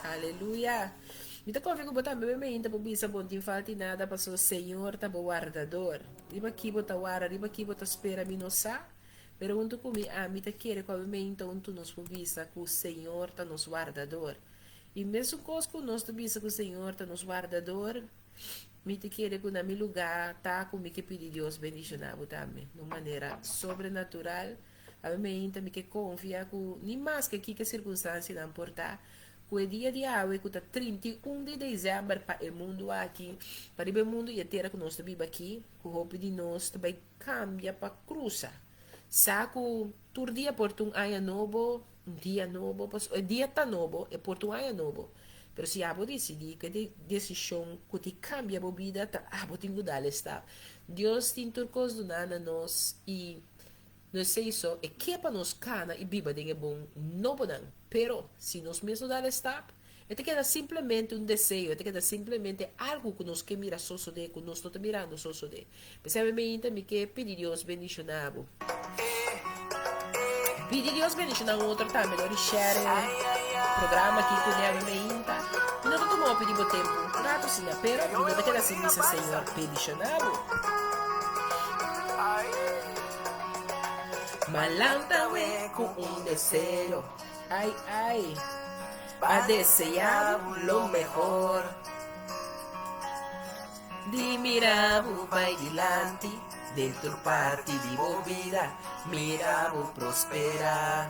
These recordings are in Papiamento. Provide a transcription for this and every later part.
Aleluya! Mi ta konfia ku bo tambe be meinta por bisa bo no tin falta di nada pasobra Señor ta bo wardador. Riba ki bo ta warda, riba ki bo ta spera mi no sa, pero huntu ku mi ami ta kere ku awe meinta huntu nos por bisa ku Señor ta nos wardador. I mesun kos ku nos ta bisa ku Señor ta nos wardador, mi ta kere ku na mi lugá ta ku mi ke pidi Dios bendishoná bo tambe na un manera sobrenatural. Awe meinta mi ke konfia ku ni maske kiko sirkunstansianan por ta, ku e dia di awe ku ta 31 di desèmber pa e mundu aki, pa riba e mundu i e tera ku nos ta biba aki, ku hopi di nos ta bai kambia pa krusa. Sa ku tur dia por ta un aña nobo, un dia nobo, pasobra e dia ta nobo, e por ta un aña nobo. Pero si abo disidí ku e desishon ku ti kambia bo bida ta abo tin ku dal e stap. Dios tin tur kos duná na nos i No esei so, e ke pa nos kana i biba den e bon nobonan. Pero, si nos mes no dal e stap, e ta keda simplemente un deseo, e ta keda simplemente algu ku nos ke mira sosodé ku nos no ta mirando sosodé. P'esei ami meinta mi ke pidi Dios bendishoná bo. Pidi Dios bendishoná un otro tambe dor di share e programa aki ku ne ami meinta. Mi no ta tuma hopi di bo tempu un ratu asina, pero mi no ta keda sin bisa Señor bendishoná bo. Malanta we ku un deseo, ai ai, pa deseá bo lo mehor. Di mira bo bai dilanti, Den tur parti di bo bida, mira bo prospera.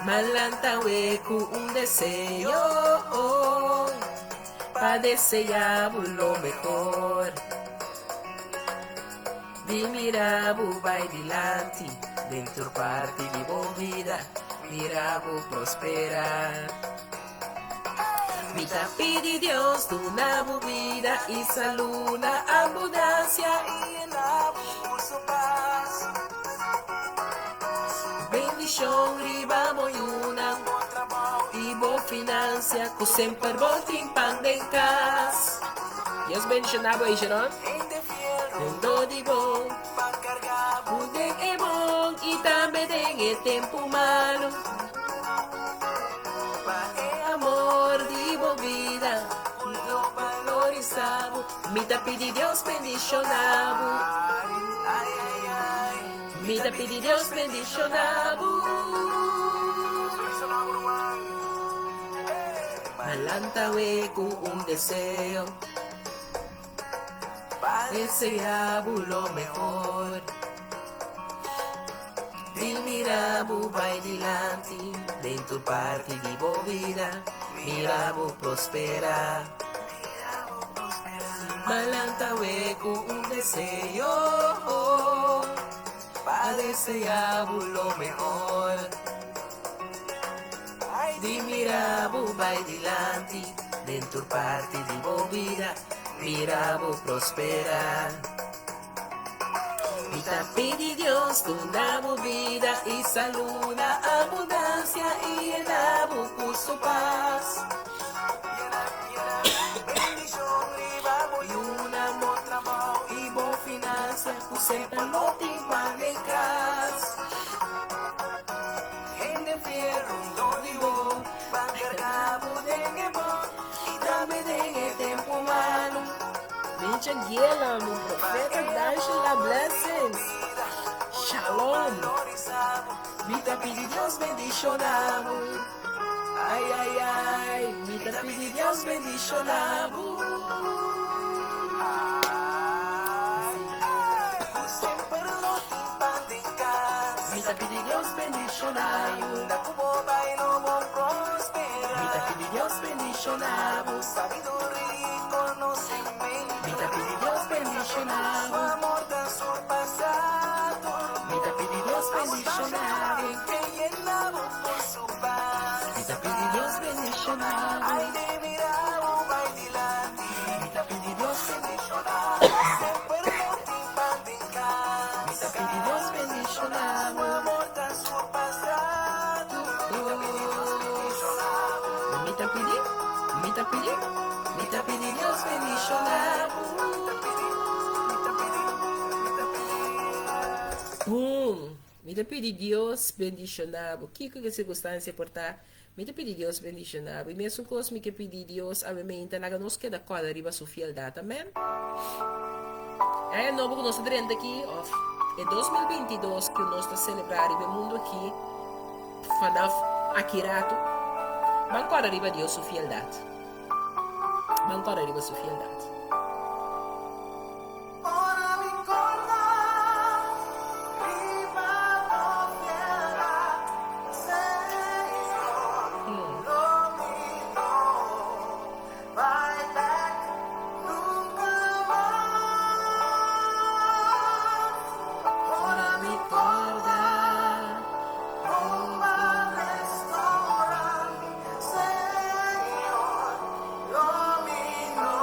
M'a lanta awe ku un deseo, pa desea bo lo mehor. Di mira bo bai dilanti, den tur parti di bo bida, mira bo prospera. Mi ta pidi Dios duna bo bida i salú na abundansia i yena bo ku su pas. Bendishon riba bo yunan i bo finansia ku semper bo tin pan den kas. Dios bendishoná bo, Isharon. Mundo di bo ku den e bon i tambe den e tempu malu. Pa e amor di bo bida lo valorisa bo. Mi ta pidi Dios bendiciona bo. Mi ta pidi Dios bendiciona bo. M'a lanta awe cu un deseo. Pa desea bo lo mehor. Di mira bo bai dilanti den tur parti di bo bida, mira bo prospera. M'a lanta awe ku un deseo, pa desea bo lo mehor. Di mira bo bai dilanti den tur parti di bo bida, mira bo prospera. Mi ta pidi Dios duna bo bida i salú na abundansia i yena bo ku su pas. Yuna bo trabou i bo finansia ku semper lo tin pan den kas. Hende fiel rondó di bo pa karga bo den e bon i tambe den e tempu malu. Mincha Giela, mi profeta D'Angela blessings. Shalom. Mi ta pidi Dios bendiciona bo. Ay ay ay, mi ta pidi Dios bendiciona bo. Mi ta pidi Dios bendiciona bo. Mi ta pidi Dios bendiciona bo. Mi ta pidi Dios bendiciona bo. Mi ta pidi Dios bendiciona bo. Mi ta pidi Dios bendiciona bo. Mi ta pidi Dios bendiciona bo. Mi ta pidi Dios bendiciona bo. Mi ta pidi, mi ta pidi, mi ta pidi Dios bendiciona bo. Boom! Mi ta pidi Dios bendiciona bo. Kiko ke circunstancia por ta, mi ta pidi Dios bendiciona bo. Y mesun cos mi ke pidi Dios awe meinta laga nos keda corda riba su fieldad. Amen. Aña nobo ku nos ta drenta aki, of e 2022 ku nos ta celebra riba e mundo aki, vanaf aki rato, ban corda riba Dios su fieldad. Ban corda riba su fieldad. Ora mi corda riba bo fieldad, Señor, lo mi no bai bek nunca mas. Ora mi corda con b'a restaura mi, Señor, lo mi no.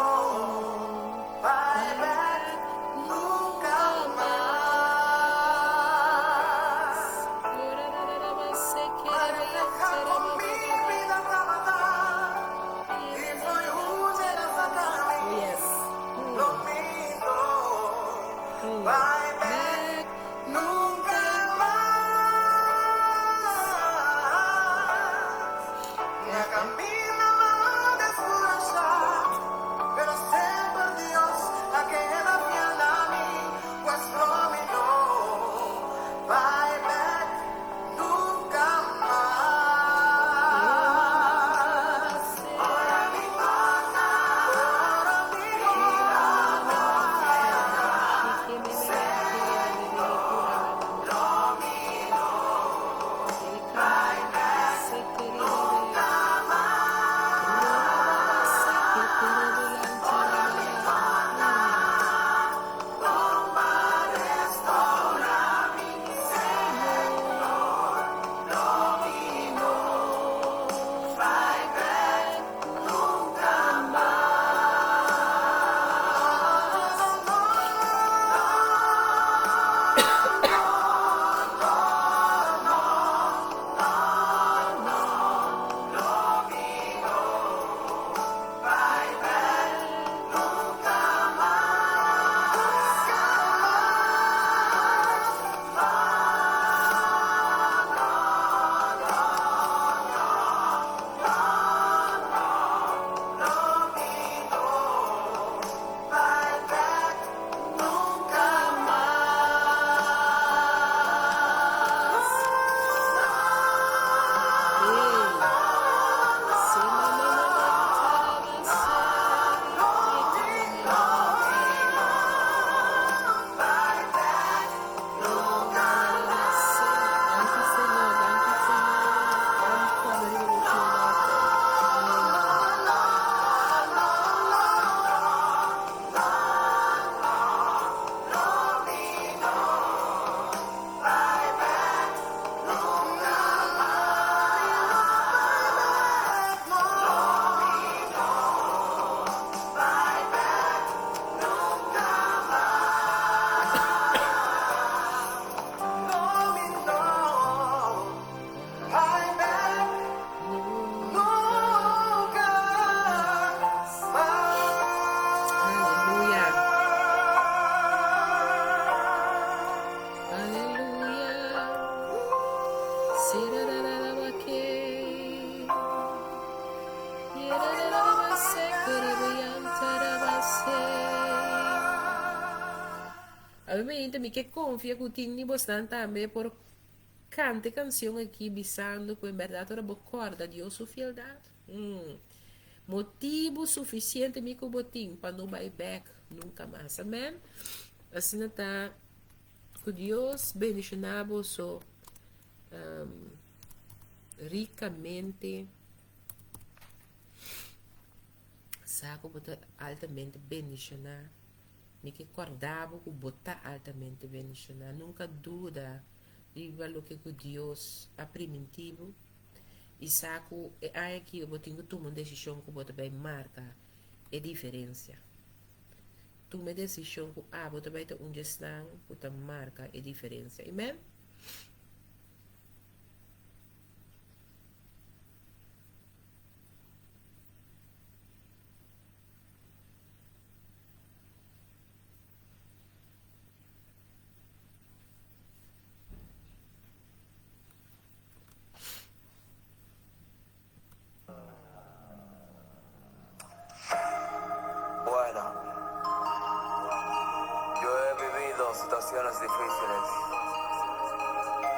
Awe mainta mi ke konfia ku tin di bosnan tambe por kanta e kansion aki bisando ku en bèrdat ora bo kòrda Dios su fieldat, mm, motibu sufisiente mi ku bo tin pa no bai bèk nunka mas. Amen. Asina ta ku Dios bendishoná boso um, rikamente. Sa ku bo ta altamente bendishoná. Mi ke kòrda bo ku bo ta altamente bendishoná. Nunka duda riba loke ku Dios a primintí bo i sa ku e aña aki bo tin ku tuma un desishon ku bo ta bai marka e diferensia. Tuma e desishon ku abo ta bai ta un di esnan ku ta marka e diferensia. Amen. Bueno, yo he vivido situaciones difíciles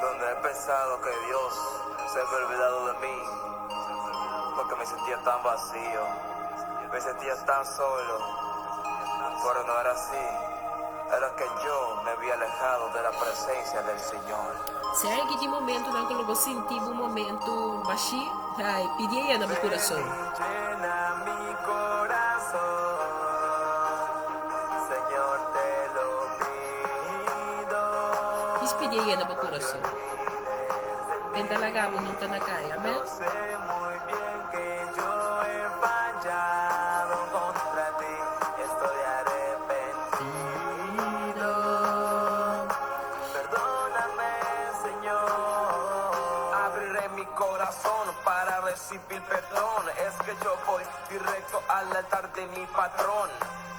donde he pensado que Dios se había olvidado de mí porque me sentía tan vacío, me sentía tan solo, pero no era así. Era que yo me había alejado de la presencia del Señor. Si hay ki tin momentonan ku lo bo sinti bo momento bashí, ai, pidi e yena bo kurason. Llena mi corazón, Señor te lo pido. Kis pidi e yena bo kurason. E ta laga bo nunka na kai. Amen. Yo sé muy bien que yo he fallado contra ti, estoy arrepentido. Perdóname, Señor. Abriré mi corazón para recibir perdón. Es que yo voy directo al altar de mi patrón.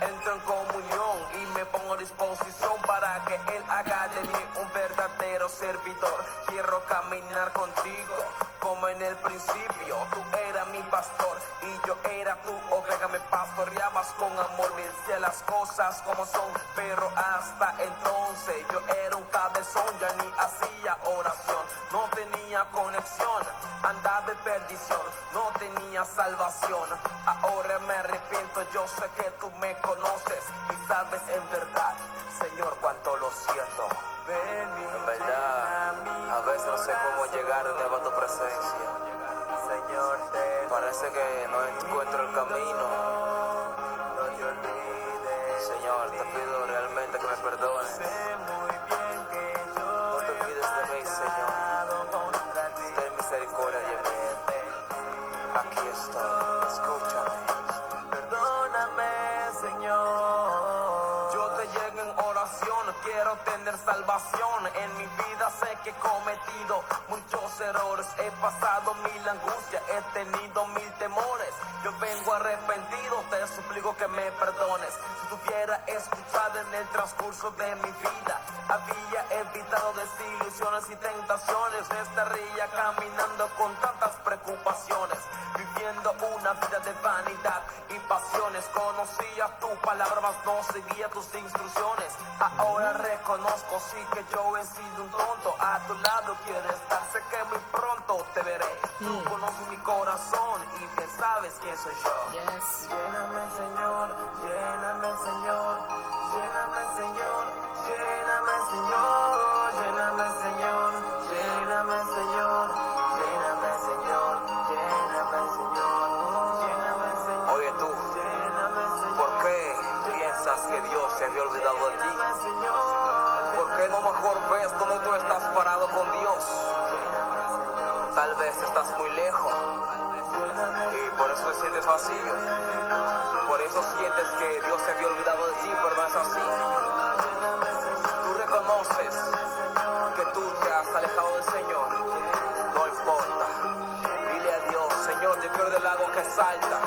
Entro en comunión y me pongo a disposición para que Él haga de mí un verdadero servidor. Quiero caminar contigo como en el principio. Tú eras mi pastor y yo era tu oveja. Me pastoreabas con amor, me decía las cosas como son. Pero hasta entonces yo era un cabezón, ya ni hacía oración. No tenía conexión, andaba en perdición, no tenía salvación. Ahora me arrepiento, yo sé que tú me conoces y sabes en verdad, Señor, cuánto lo siento. En verdad, a veces no sé cómo llegar de nuevo a tu presencia. Señor, te Parece que no encuentro el camino. No te olvides. Señor, te pido realmente que me perdones. Sé muy bien que yo No te olvides de mí, Señor. contra ti. Ten misericordia de mí. Aquí estoy. Escúchame. Perdóname, Señor. Yo te llego en oración, quiero tener salvación. En mi vida sé que he cometido muchos errores, he pasado mil angustias, he tenido mil temores. Yo vengo arrepentido, te suplico que me perdones. Si te hubiera escuchado en el transcurso de mi vida, había evitado desilusiones y tentaciones. No estaría caminando con tantas preocupaciones, viviendo una vida de vanidad y pasiones. Conocía tu palabra, mas no seguía tus instrucciones. Ahora reconozco, sí que yo he sido un tonto. A tu lado quiero estar, sé que muy pronto te veré. Tú conoces mi corazón y bien sabes quién soy yo. Yes. Lléname, Señor, lléname, Señor, lléname, Señor, lléname, Señor, lléname, Señor, lléname, Señor, lléname, Señor, lléname, Señor, lléname, Señor. Oye tú, lléname, Señor, ¿por qué piensas que Dios se había olvidado de ti? lléname, Señor. ¿Por qué no mejor ves dónde tú estás parado con Dios? Tal vez estás muy lejos y por eso te sientes vacío. Por eso sientes que Dios se había olvidado de ti, pero no es así. Tú reconoces que tú te has alejado del Señor. No importa. Dile a Dios, Señor, yo quiero del agua que salta.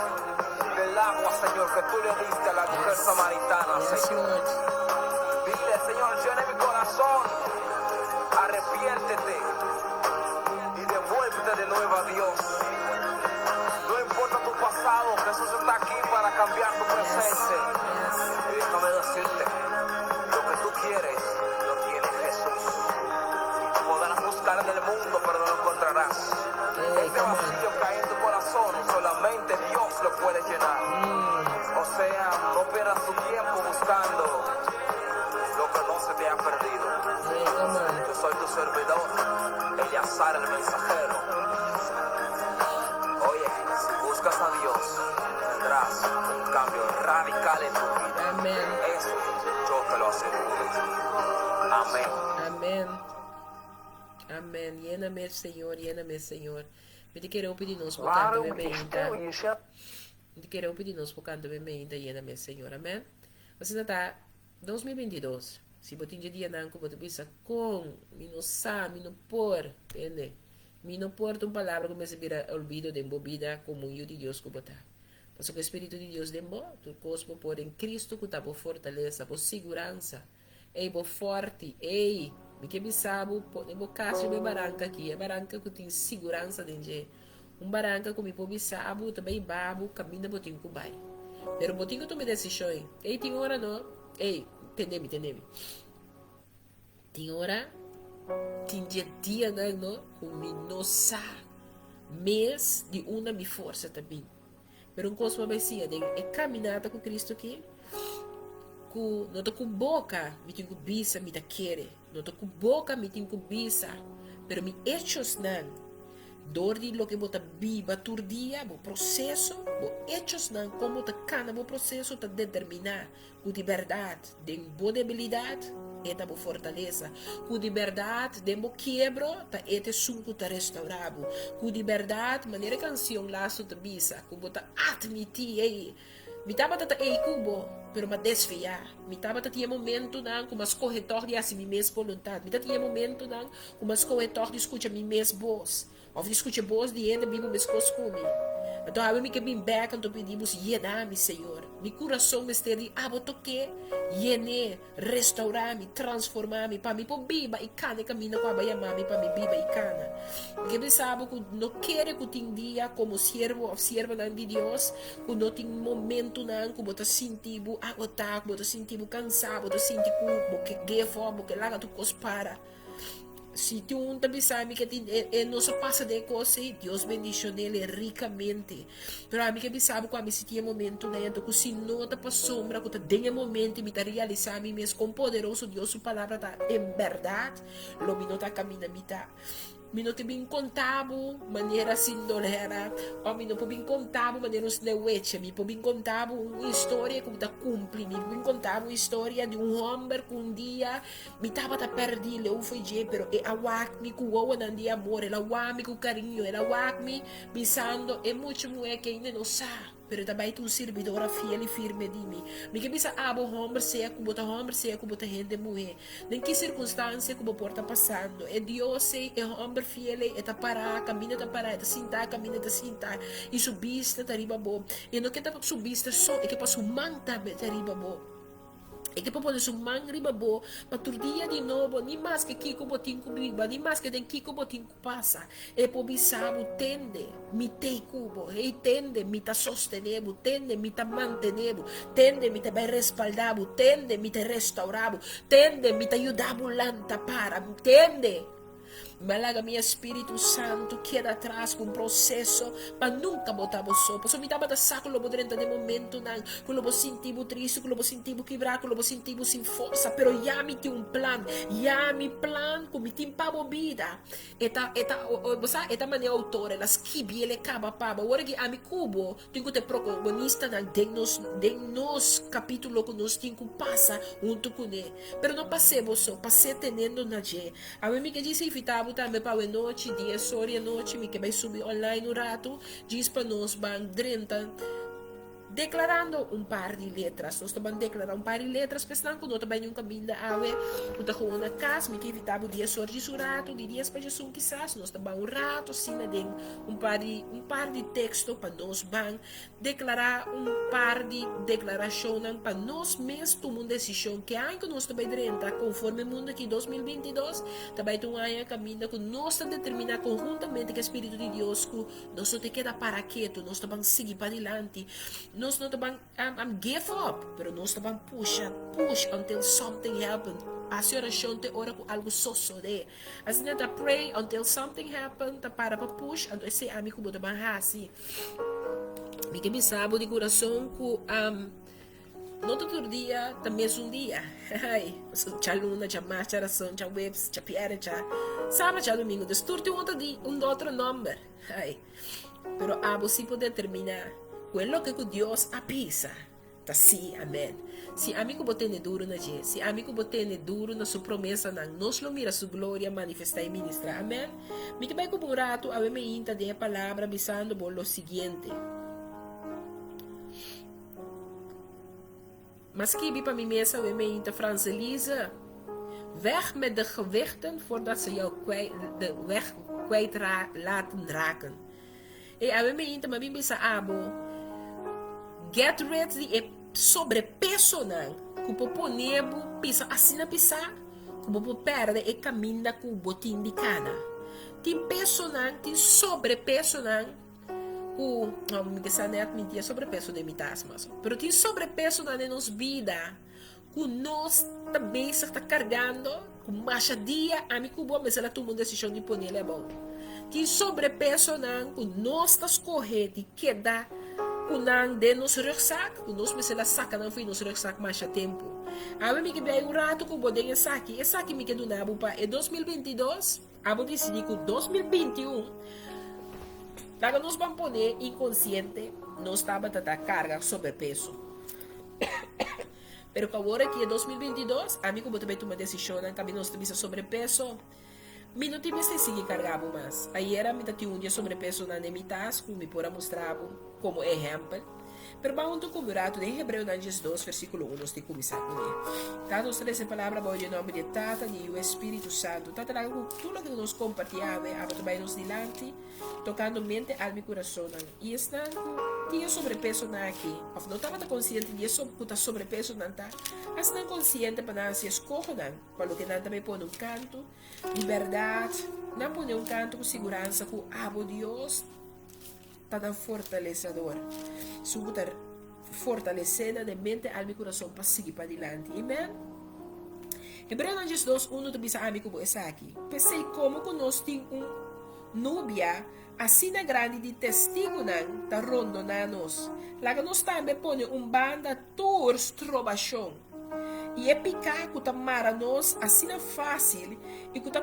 Del agua, Señor, que tú le diste a la mujer samaritana, Yes, Señor. Lord. Dile, Señor, llena mi corazón. Arrepiéntete y devuélvete de nuevo a Dios. No importa tu pasado, Jesús está aquí para cambiar tu Yes. presente. Yes. Y déjame decirte, lo que tú quieres pierdas tu tiempo buscando lo que no se te ha perdido. Hey, come on. Yo soy tu servidor, Eleazar el mensajero. Oye, si buscas a Dios, tendrás un cambio radical en tu vida. Amen. Eso yo te lo aseguro. Amén. Amen. Amen. Yéname, Señor, yéname, Señor. Mi ta kere hopi di nos por kanta Waarom be je meinta. stil jezelf Mi ta kere hopi di nos por kanta be meinta, yéname, Señor. Amen. Asina ta 2022. Si bo tin dje dianan ku bo ta bisa kon mi no sa, mi no por, tende? Mi no por ta un palabra ku mester bira olvido den bo bida komo un yu di Dios ku bo ta. Pasobra ku e Spiritu di Dios den bo, tur kos bo por den Kristu ku ta bo fortalesa, bo siguransa. Ey bo forti, ey! Mi ke bisa bo, pone bo kas riba e baranka aki, e baranka ku tin siguransa den dje. Un baranka ku mi por bisa bo ta bai ba bo kaminda bo tin ku bai. Pero bo tin ku tuma e desishon. Ey, tin ora no, ey, tende mi, tende mi. Tin ora, tin dje dianan no, ku mi no sa mes di unda mi forsa ta bin. Pero un kos bo a bai siña den e kaminata ku Kristu aki, ku no ta ku boka mi tin ku bisa mi ta kere, no ta ku boka mi tin ku bisa, pero mi echosnan, dor di loke bo ta biba tur dia, bo proseso, bo echosnan, kon bo ta kana bo proseso ta determiná Ku di bèrdat den bo debilidat, e ta bo fortalesa. Ku di bèrdat den bo kiebro, ta e ta esun ku ta restaurá bo. Ku di bèrdat, manera e kansion lastu ta bisa, ku bo ta atmití, Ey, mi tabata ta ei ku bo, pero m'a desviá. Mi tabata tin e momentunan ku m'a skohe tòg di hasi mi mes boluntat. Mi ta tin e momentunan ku m'a skohe tòg di skucha mi mes bos. Of di skucha bos di hende bibu meskos ku mi. Anto awe mi ke bin bek anto pidi bos yena mi, Señor. Mi kurason mester di abo tok'é, yen'é, restaurá mi, transformá mi, pa mi por biba i kana e kaminda ku abo a yama mi pa mi biba i kana. Mi ke bisa bo ku no kere ku tin dia komo siervo of siervanan di Dios ku no tin momentunan ku bo ta sinti bo agotá, ku bo ta sinti bo kansá, bo ta sinti ku bo ke give up, bo ke laga tur kos para. Si tin un ta bisa mi ke tin e e no sa pasa den e kos ei, Dios bendishon'el rikamente. Pero ami ke bisa bo ku ami si tin e momentunan ei, anto ku si no ta pasobra ku ta den e momento i mi ta realisá mi mes kon poderoso Dios su palabra ta en bèrdat, lo mi no ta kaminda mi ta. Mi no ta bin konta bo manera sin dolera, òf mi no por bin konta bo manera un sneeuwwitje. Mi por bin konta bo un historia ku ta kumpli. Mi por bin konta bo un historia di un hòmber ku un dia Mi tabata pèrdí leu fo'i dje, pero e a wak mi ku wowonan di amor, el a wak mi ku kariño, el a wak mi bisando, E mucha muhé ke ainda no sa, pero e ta bai ta un sirbidora fiel i firme di mi. Mi ke bisa abo, hòmber, sea ku bo ta hòmber, sea ku bo ta hende muhé, den ki sirkunstansia ku bo por ta pasando, e Dios ei, e hòmber fiel ei, e ta pará kaminda e ta pará, e ta sintá kaminda e ta sintá, i su bista ta riba bo. I e no ke ta su bista so, e ke pa su man tambe ta riba bo. E ke por pone su man riba bo pa tur dia di nobo, ni maske kiko bo tin ku biba, ni maske den kiko bo tin ku pasa, e por bisa bo, Tende, mi t'ei ku bo. Hey, tende, mi ta sostené bo. Tende, mi ta mantené bo. Tende, mi ta bai respaldá bo. Tende, mi ta restaurá bo. Tende, mi ta yuda bo lanta para. Tende! Mi a laga mi Espíritu Santu keda atras ku un proseso pa nunka bo ta bo so. Pasobra mi tabata sa ku lo bo drenta den momentunan ku lo bo sinti bo tristu, ku lo bo sinti bo kibrá, ku lo bo sinti bo sin forsa. Pero ya mi tin un plan. Ya mi plan ku mi tin pa bo bida e ta, e ta, bo sa, e ta manera outor, el a skibi, el e kaba pa bo. Awor aki ami ku bo Tin ku ta e protagonistanan den nos den nos kapítulo ku nos tin ku pasa huntu kuné. Pero no pas'é bo so, pas'é tenendo na dje. Awe mi ke djis invitá bo tambe pa awe nochi, dies or di anochi, mi ke bai subi online un ratu djis pa nos ban drenta deklarando un par di letras. Nos ta ban deklará un par di letras pa esnan ku no ta bai niun kaminda awe, ku ta gewoon na kas. Mi ke invitá bo dies or djis un ratu, di dies pa djesun kisas, nos ta ban un ratu asina den. Un par di un par di teksto pa nos ban deklará un par di deklarashonnan pa nos mes tuma un desishon ke aña ku nos ta bai drenta konforme e mundu aki 2022 ta bai ta un aña kaminda ku nos ta determiná konhuntamente ku e spiritu di Dios ku nos no ta keda para ketu nos ta ban sigui padilanti nos no ta ban Um give up, pero nos ta ban pusha, push until something happen. Hasi orashon te ora ku algu sosodé. Asina ta pray until something happen, ta para pa push, anto esei ami ku bo ta ban hasi. Mi ke bisa bo di kurason ku um. No ta tur dia ta mesun dia. Ai, pasobra djaluna, djamars, djarason, djaweps, djapièrnè, djasabra, djadumingu. Dus tur tin un otro di, un otro nòmber. Ai, pero abo si por determiná ku e loke ku Dios a bisa ta sí, amèn. Si ami ku bo tene duru na dje, si ami ku bo tene duru na su promesanan, nos lo mira su gloria manifestá i ministrá. Amèn. Mi ta bai ku bo un ratu awe meinta den e palabra bisando bo lo siguiente. M'a skibi pa mi mes awe meinta Franselise, Weg met de gewichten voordat ze jou kwijt, de weg kwijt ra, laten raken. E awe meinta m'a bin bisa abo, get rid di e sobrepesonan ku por pone bo pisa asina pisá ku bo por pèrdè e kaminda ku bo tin di kana. Tin pesonan, tin sobrepesonan ku, no, mi ke sa net mi tin e sobrepeso den mi tas mas, pero tin sobrepesonan den nos bida ku nos ta bezig ta kargando ku masha dia ami ku bo mester a tuma un desishon di ponel abou. Tin sobrepesonan ku nos ta skohe di keda ku nan den nos rugzak, ku nos mester a saka nan for di nos rugzak masha tempu. Awe mi ke bai un ratu ku bo den esaki, esaki mi ke duna bo pa e 2022. Abo disidí ku 2021 laga nos ban pone inkonsiente nos tabata ta karga sobrepeso. Pero ku awor aki e 2022 ami ku bo ta bai tuma desishonnan kaminda nos ta bisa sobrepeso mi no tin mester sigui karga bo mas. Ayera mi ta tin un di e sobrepesonan den mi tas ku mi por a mustra bo komo ehèmpel. Pero ban huntu ku mi un ratu den Hebreonan 12 versíkulo 1 nos tin kuminsá kuné. Ta nos ta lesa e palabra bou di e nòmber di e Tata, di Yu i Spiritu Santu. Tata laga ku tur loke ku nos kompartí awe, abo ta bai nos dilanti, tokando mente, alma i kurasonnan. I esnan ku tin e sobrepesonan aki, òf no tabata konsiente di e ku ta sobrepesonan ta, hasi nan konsiente pa nan hasi eskohonan pa loke nan ta bai pone un kantu di bèrdat, nan pone un kantu ku siguransa ku abo Dios ta nan fortalesador. Esun ku ta fortalesé nan den mente, alma i kurason pa sigui padilanti. Amen. Hebreonan 12, 1 ta bisa ami ku bo esaki, P'esei komo ku nos tin un nubia asina grandi di testigunan ta rondoná nos, laga nos tambe pone un banda tur strobashon i e piká ku ta mara nos asina fásil i ku ta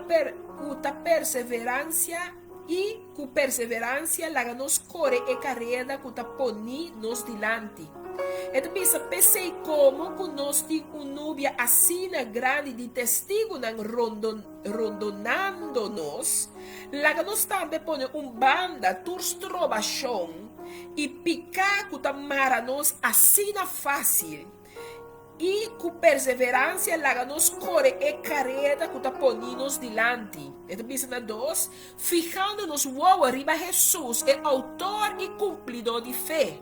ku ta perseveransia I ku perseveransia laga nos kore e kareda ku ta poní nos dilanti. E ta bisa, P'esei komo ku nos tin un nubia asina grandi di testigunan rondonando nos, laga nos tambe pone un banda tur strobashon i piká ku ta mara nos asina fásil. I ku perseveransia laga nos kore e kareda ku ta poni nos dilanti. E ta bisa na dos, Fihando nos wowo riba Hesus, e outor i kumplidó di fe,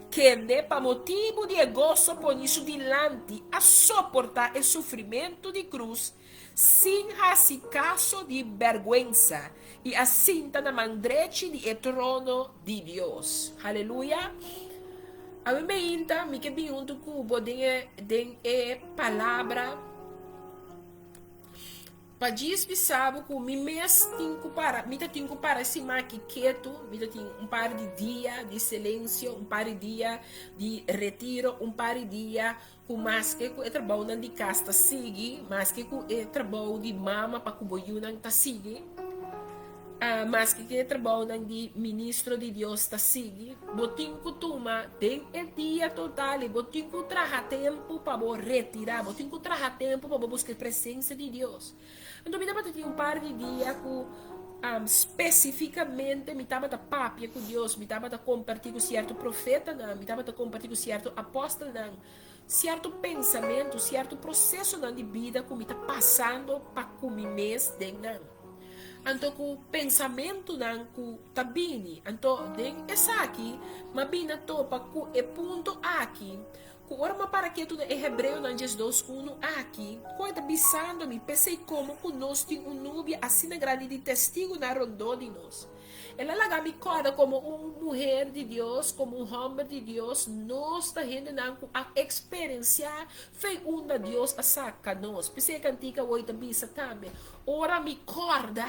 kende pa motibu di e goso poni su dilanti a soportá e sufrimentu di krus sin hasi kaso di bèrgwensa, i a sinta na man drechi di e trono di Dios. Haleluya! Awe meinta mi ke bin huntu ku bo den e, den e palabra pa djis bisa bo ku mi mes tin ku para, mi ta tin ku para e siman aki ketu, mi ta tin un par di dia di silensio, un par di dia di retiro, un par di dia Ku maske ku e trabounan di kas ta sigui, maske ku e trabou di mama pa ku bo yunan ta sigui, maske ku e trabounan di ministro di Dios ta sigui, bo tin ku tuma den e dia total i bo tin ku traha tempu pa bo retirá, bo tin ku traha tempu pa bo buska e presensia di Dios. Anto mi tabata tin un par di dia ku spesifikamente mi tabata papia ku Dios, mi tabata kompartí ku sierto profetanan, mi tabata kompartí ku sierto apòstelnan, sierto pensamentu, sierto prosesonan di bida ku mi ta pasando pa ku mi mes den nan. Anto ku pensamentunan ku ta bini. Anto den esaki m'a bini a topa ku e punto aki Ku ora m'a para ketu na e Hebreonan 12, unu aki, ku e ta bisando mi, P'esei komo ku nos tin un nubia asina grandi di testigunan rondó di nos. El a laga mi kòrda komo un muher di Dios, komo un hòmber di Dios, nos ta hendenan ku a eksperensiá fe unda Dios a saka nos. P'esei e kantika woi ta bisa tambe, Ora mi kòrda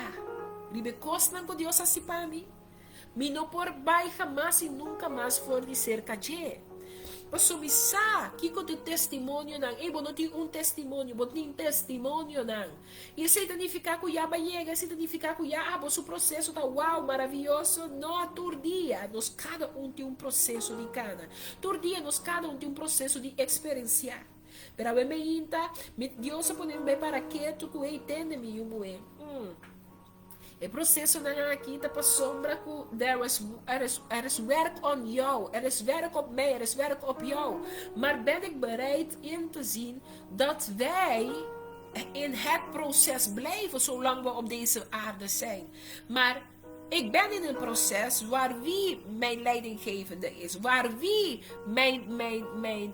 riba e kosnan ku Dios hasi pa mi, Mi no por bai hamas i nunka mas for di serka dje. Pasobra mi sa kiko ta e testimonionan. Ey, bo no tin un testimonio, bo tin testimonionan. I esei ta nifiká ku ya bo a yega, esei ta nifiká ku ya abo su proseso ta wow, maravioso? No, tur dia nos kada un tin un proseso di kana. Tur dia nos kada un tin un proseso di eksperensiá. Pero awe meinta, mi Dios a pone mi bai para ketu ku ei tende mi yu muhé. Mm. E prosesonan aki ta pasobra ku there is, er is, er is werk on jou, er is werk op mij, er is werk op jou. Maar ben ik bereid in te zien dat wij in het proces blijven zolang we op deze aarde zijn. Maar ik ben in een proces waar wie mijn leidinggevende is, waar wie mijn, mijn, mijn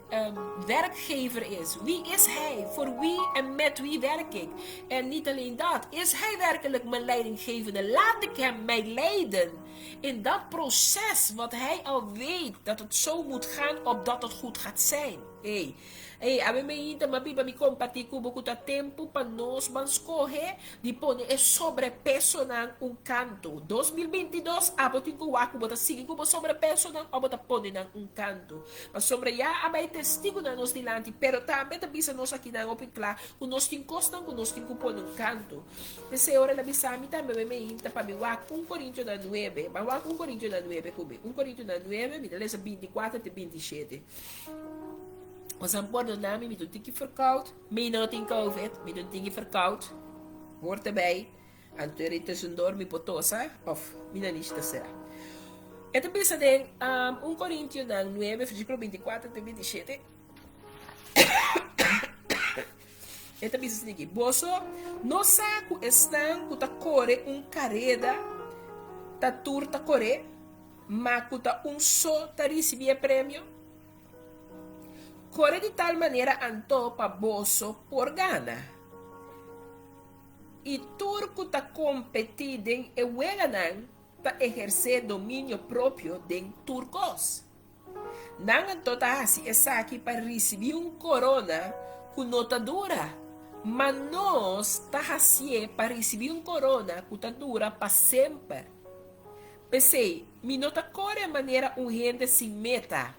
werkgever is. Wie is hij? Voor wie en met wie werk ik? En niet alleen dat, is hij werkelijk mijn leidinggevende? Laat ik hem mij leiden in dat proces wat hij al weet dat het zo moet gaan opdat het goed gaat zijn. Hey. Ey, awe meinta m'a biba mi kompartí ku bo ku ta tempu pa nos ban skohe di pone e sobrepesonan un kantu. 2022 abo tin ku wak ku bo ta sigui ku bo sobrepesonan òf bo ta pone nan un kantu. Pasobra ya a bai testigunan nos dilanti, pero tambe ta bisa nos akinan hopi kla ku nos tin kosnan ku nos tin ku pone un kantu. P'esei ora el a bisa mi tambe awe meinta pa mi wak un Korintionan nuebe. Ban wak un Korintionan nuebe ku mi. Un Korintionan nuebe, mi ta lesa bintikuater te bintishete. Os a pordona mi, mi ta un tiki verkoud. Mi no tin covid, mi ta un tiki verkoud. Hoort erbij. Anto eri tussendoor mi por tosa of mi nariz ta sera. E ta bisa den um, 1 Corintionan 9, versículo 24 te 27. E ta bisa asina aki, Boso no sa ku esnan ku ta kore un kareda ta tur ta kore, ma ku ta un so ta risibí e premio? Kore di tal manera anto pa boso por gana. I tur ku ta kompetí den e weganan ta ehersé dominio propio den tur kos. Nan anto ta hasi esaki pa risibí un korona ku no ta dura, ma nos ta hasié pa risibí un korona ku ta dura pa semper. P'esei, mi no ta kore manera un hende sin meta.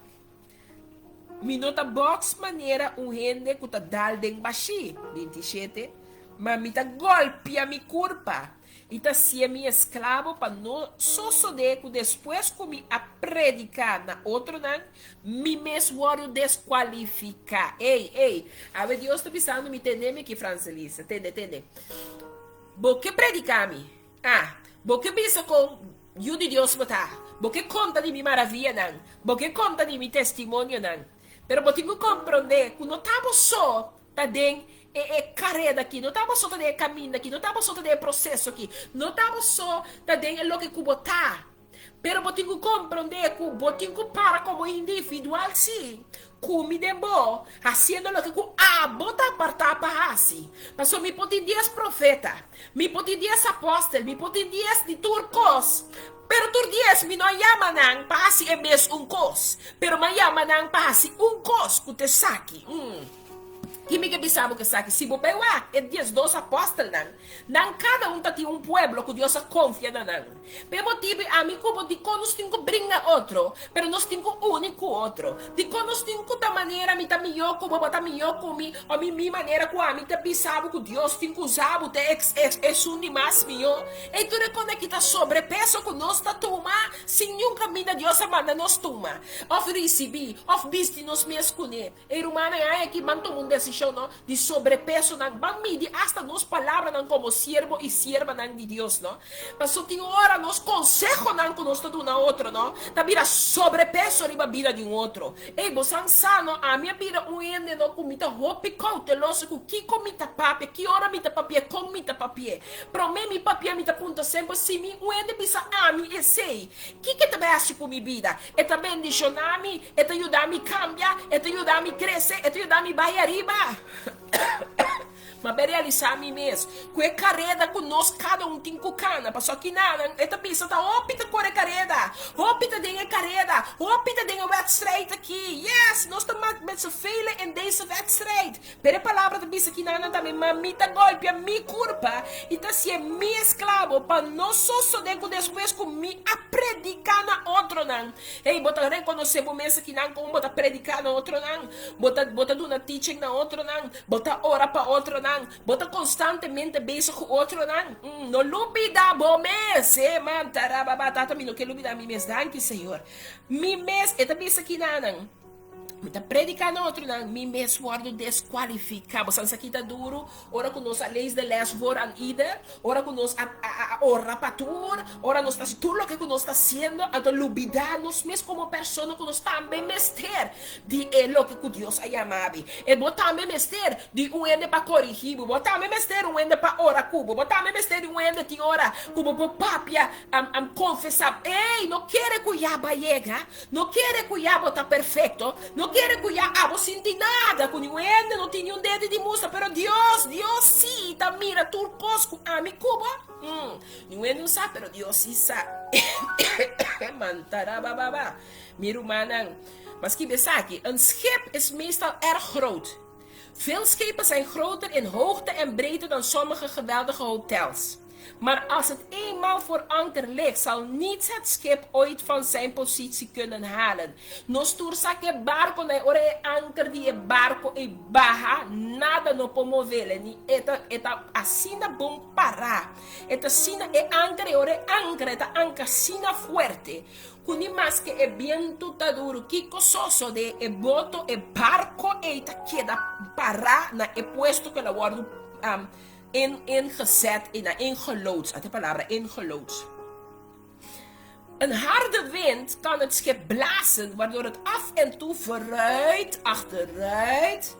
Mi no ta bòks manera un hende ku ta dal den bashí, 27 ma mi ta gòlpia mi kurpa i ta sié mi esklabo pa no sosodé ku despues ku mi a prediká na otronan, mi mes wòrdu deskualifiká. Ey, ey, awe Dios ta bisando mi, tende mi aki, Franselisa, tende, tende. Bo ke prediká mi? Ah, bo ke bisa kon Yu di Dios bo ta, bo ke konta di mi maravianan, bo ke konta di mi testimonionan. Pero bo tin ku komprondé ku no ta bo so ta den e e kareda aki, no ta bo so ta den e kaminda aki, no ta bo so ta den e proseso aki, no ta bo so ta den e loke ku bo ta. Pero bo tin ku komprondé ku bo tin ku para komo individual sí, ku mi den bo, hasiendo loke ku abo ta apartá pa hasi. Pasobra mi por tin dies profeta, mi por tin dies apòstel, mi por tin dies di tur kos, pero tur dies mi no a yama nan pa hasi e mes un kos, pero mi a yama nan pa hasi un kos ku ta esaki. Ki mi ke bisa bo ku esaki? Si bo bai wak e diesdos apòstelnan, nan kada un ta tin un pueblo ku Dios a konfia na nan. P'e motibu ami ku bo dikon nos tin ku bringa otro, pero nos tin ku uni ku otro. Dikon nos tin ku ta manera mi ta mihó ku bo, bo ta mihó ku mi, o mi mi manera ku ami ta bisa bo ku Dios tin ku usa bo ta esun di mas mihó. Ei tur e kon aki ta sobrepeso ku nos ta tuma sin niun kaminda Dios a manda nos tuma, òf risibí, òf bisti nos mes kuné. E rumannan ai aki ban tuma un desishon no di sobrepesonan, ban midi asta nos palabranan komo siervo i siervanan di Dios no. Pasobra tin ora nos konsehonan ku nos ta duna otro no ta bira sobrepeso riba bida di un otro. Ey, bosan sa no, ami a bira un hende no ku mi ta hopi kouteloso ku kiko mi ta papia, ki ora mi ta papia, kon mi ta papia. Promé mi papia mi ta punta semper si mi un hende bisa ami esei, kiko e ta bai hasi ku mi bida? E ta bendishoná mi? E ta yuda mi kambia, e ta yuda mi krese, e ta yuda mi bai ariba. Ma be realisá mi mes ku e kareda ku nos kada un tin ku kana, pasobra kinanan e ta bisa ta hopi ta kore kareda, hopi ta den e kareda, hopi ta den e wèdstrijd aki. Yes, nos ta met z'n velen in deze wèdstrijd. Pero e palabra ta bisa kinanan tambe, Ma mi ta gòlpia mi kurpa i ta hasié mi esklabo pa no sosodé ku despues ku mi a prediká na otronan. Hey, bo ta rekonosé bo mes akinan kon bo ta prediká na otronan? Bo ta bo ta duna teaching na otronan? Bo ta ora pa otronan? Bo ta konstantemente bezig ku otronan? Mm, no lubidá bo mes! E man tarababa, Tata, mi no ke lubidá mi mes. Danki, Señor. Mi mes, e ta bisa kinanan. Mi ta prediká na otronan, mi mes wòrdu deskualifiká. Bo sa esaki ta duru? Ora ku nos a lees de les voor aan ieder, ora ku nos a a ora pa tur, ora nos ta hasi tur loke ku nos ta hasiendo, anto lubidá nos mes komo persona ku nos tambe mester di e loke ku Dios a yama abi. E bo tambe mester di un hende pa korigí bo, bo tambe mester un hende pa ora ku bo, bo tambe mester di un hende tin ora ku bo por papia, konfesá. Ey, no kere ku ya bai yega. No kere ku ya bo ta perfekto, no kere ku ya abo sinti nada, ku niun hende no tin niun dede di mustra, pero Dios, Dios sí ta mira tur kos ku ami ku bo. Mm, niun hende no sa, pero Dios sí sa. Mantarabababa. Mi rumannan, maski besaki, een schip is meestal erg groot. Veel schepen zijn groter in hoogte en breedte dan sommige geweldige hotels. Maar als het eenmaal voor anker ligt, zal niets het schip ooit van zijn positie kunnen halen. Nos tur sa ku e barkonan ei, ora e anker di e barko ei baha, nada no por movele, ni e ta e ta asina bon pará. E ta asina e anker ei, ora e ankra e ta anka asina fuerte ku ni maske e bientu ta duru, kiko sosodé, e boto, e barko ei ta keda pará na e puesto ku el a wòrdu In, ingezet, in, ingeloodst, at e palabra, ingeloodst. Een harde wind kan het schip blazen, waardoor het af en toe vooruit, achteruit,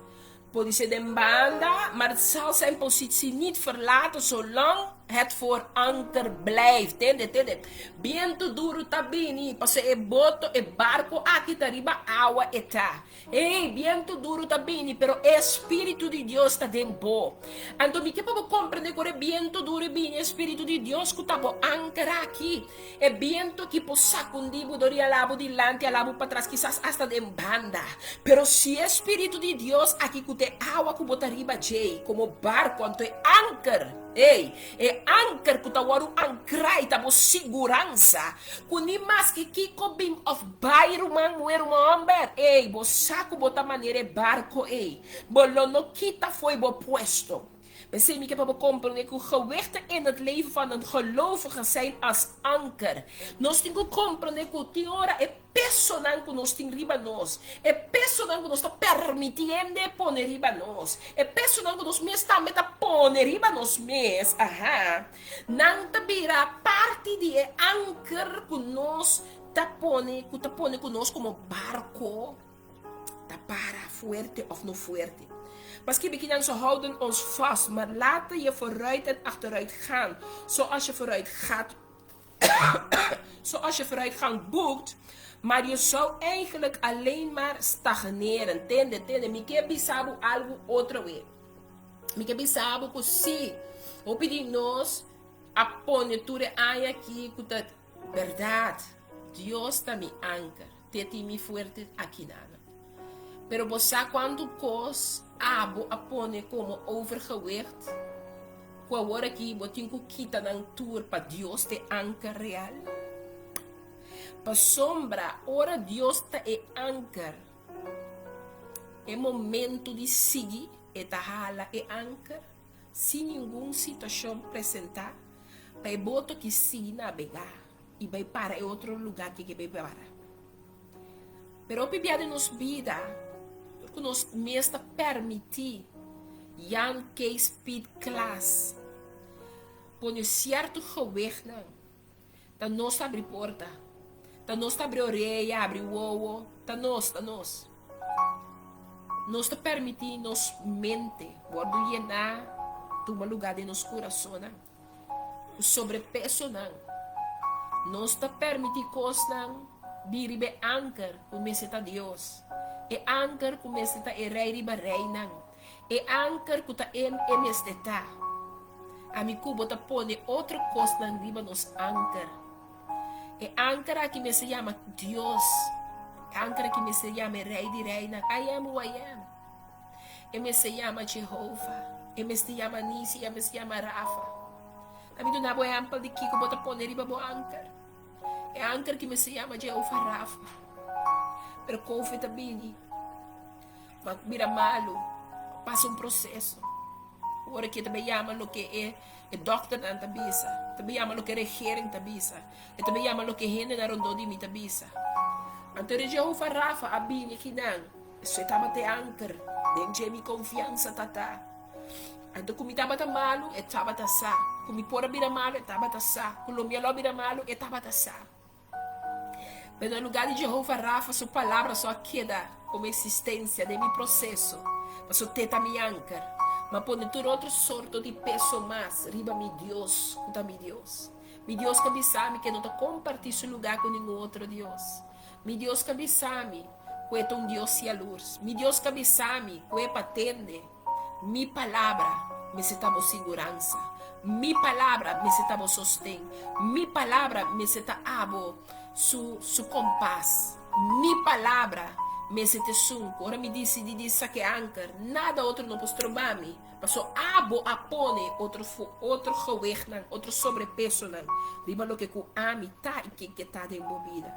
podisé den banda, maar het zal zijn positie niet verlaten zolang het voor anker blijft. Tende, tende. Bientu duru ta bini, pasobra e boto, e barko aki ta riba awa e ta. Ey, bientu duru ta bini, pero e Spiritu di Dios ta den bo. Anto mi ke pa bo komprende ku ora e bientu duru bini, e Spiritu di Dios ku ta bo ankra aki. E bientu aki por sakundi bo dor i ala bo dilanti, ala bo patras, kisas asta den banda. Pero si e Spiritu di Dios aki ku ta e awa ku bo ta riba djei, komo barku, anto e anker, ey, e anker ku ta wòrdu ankrá i ta bo siguransa, Ku ni maske kiko bin of bai ruman muher ruman homber, ey, bo sa ku bo ta manera e barko ey. Bo lo no kita fo'i bo puesto. P'esei mi ke pa bo komprende ku gewichten in het leven van een gelovige zijn als anker. Nos tin ku komprende ku tin ora e pesonan ku nos tin riba nos, e pesonan ku nos ta permití hende pone riba nos, e pesonan ku nos mes tambe ta pone riba nos mes, aha, Nan ta bira parti di e anker ku nos ta pone, ku ta pone ku nos komo barko ta para fuerte òf no fuerte. Paske bikinan ze houden ons vast, maar laten je vooruit en achteruit gaan, zoals je vooruit gaat, zoals je vooruitgang boekt, maar je zou eigenlijk alleen maar stagneren. Tende, tende, mi ke bisa bo algu otro we. Mi ke bisa bo ku sí, hopi di nos a pone tur e aña aki ku ta bèrdat. Dios ta mi anker, te tin mi fuerte akinan. Pero bo sa kuantu kos abo a pone komo overgewicht ku awor aki bo tin ku kita nan tur pa Dios ta e anker real? Pasobra ora Dios ta e anker, E momento di sigui e ta hala e anker sin ningun situacion presenta pa e boto ki sigui nabega y bay para e otro lugar ki ke bay para. Pero hopi bia den nos bida dor cu nos mes ta permiti Jan Kees Piet Klaas pone cierto gewichtnan. Ta nos ta abri porta. Ta nos ta abri oreya, abri wowo. Ta nos, ta nos. Nos ta permití nos mente wòrdu yená, tuma lugá den nos kurasonnan ku sobrepesonan. Nos ta permití kosnan bin riba e anker ku mester ta Dios, e anker ku mester ta e Rei riba reinan. E anker ku ta en e mester ta. Ami ku bo ta pone otro kosnan riba nos anker. E anker aki mester yama Dios. E anker aki mester yama e Rei di Reinan, I am who I am. E mester yama Jehovah. E mester yama Nisi, e mester yama Rafa. Ami duna bo ehèmpel di kiko bo ta pone riba bo anker. E anker ki mester yama Jehovah Rafa. Pero Covid ta bini. Bo a bira malu, bo a pasa un proseso. Ora ki e ta bai yama loke e e dòkternan ta bisa, e ta bai yama loke regering ta bisa, e ta bai yama loke hendenan rondó di mi ta bisa. Anto di Jehová Rafa a bini akinan, esei tabata e anker den dje mi konfiansa ta ta. Anto ku mi tabata malu, e tabata sa. Ku mi por a bira malu, e tabata sa. Ku lo mi a lo bira malu, e tabata sa. Pero na lugar di Jehová Rafa su palabra so a keda como existencia den mi proceso, paso te ta mi anker. M'a pone tur otro sorto di peso mas riba mi Dios cu ta mi Dios. Mi Dios ca bisa mi cu e no ta comparti su lugar cu ningun otro Dios. Mi Dios ca bisa mi cu e ta un Dios yalurs. Mi Dios ca bisa mi cu e pa tende. Mi palabra mester ta bo siguransa. Mi palabra mester ta bo sosten. Mi palabra mester ta abo su su kompas. Mi palabra mester ta esun ku ora mi disidí di saka e anker, nada otro no por stroba mi, paso abo a pone otro otro gewichtnan, otro sobrepesonan riba loke ku ami ta i ken ke ta den bo bida.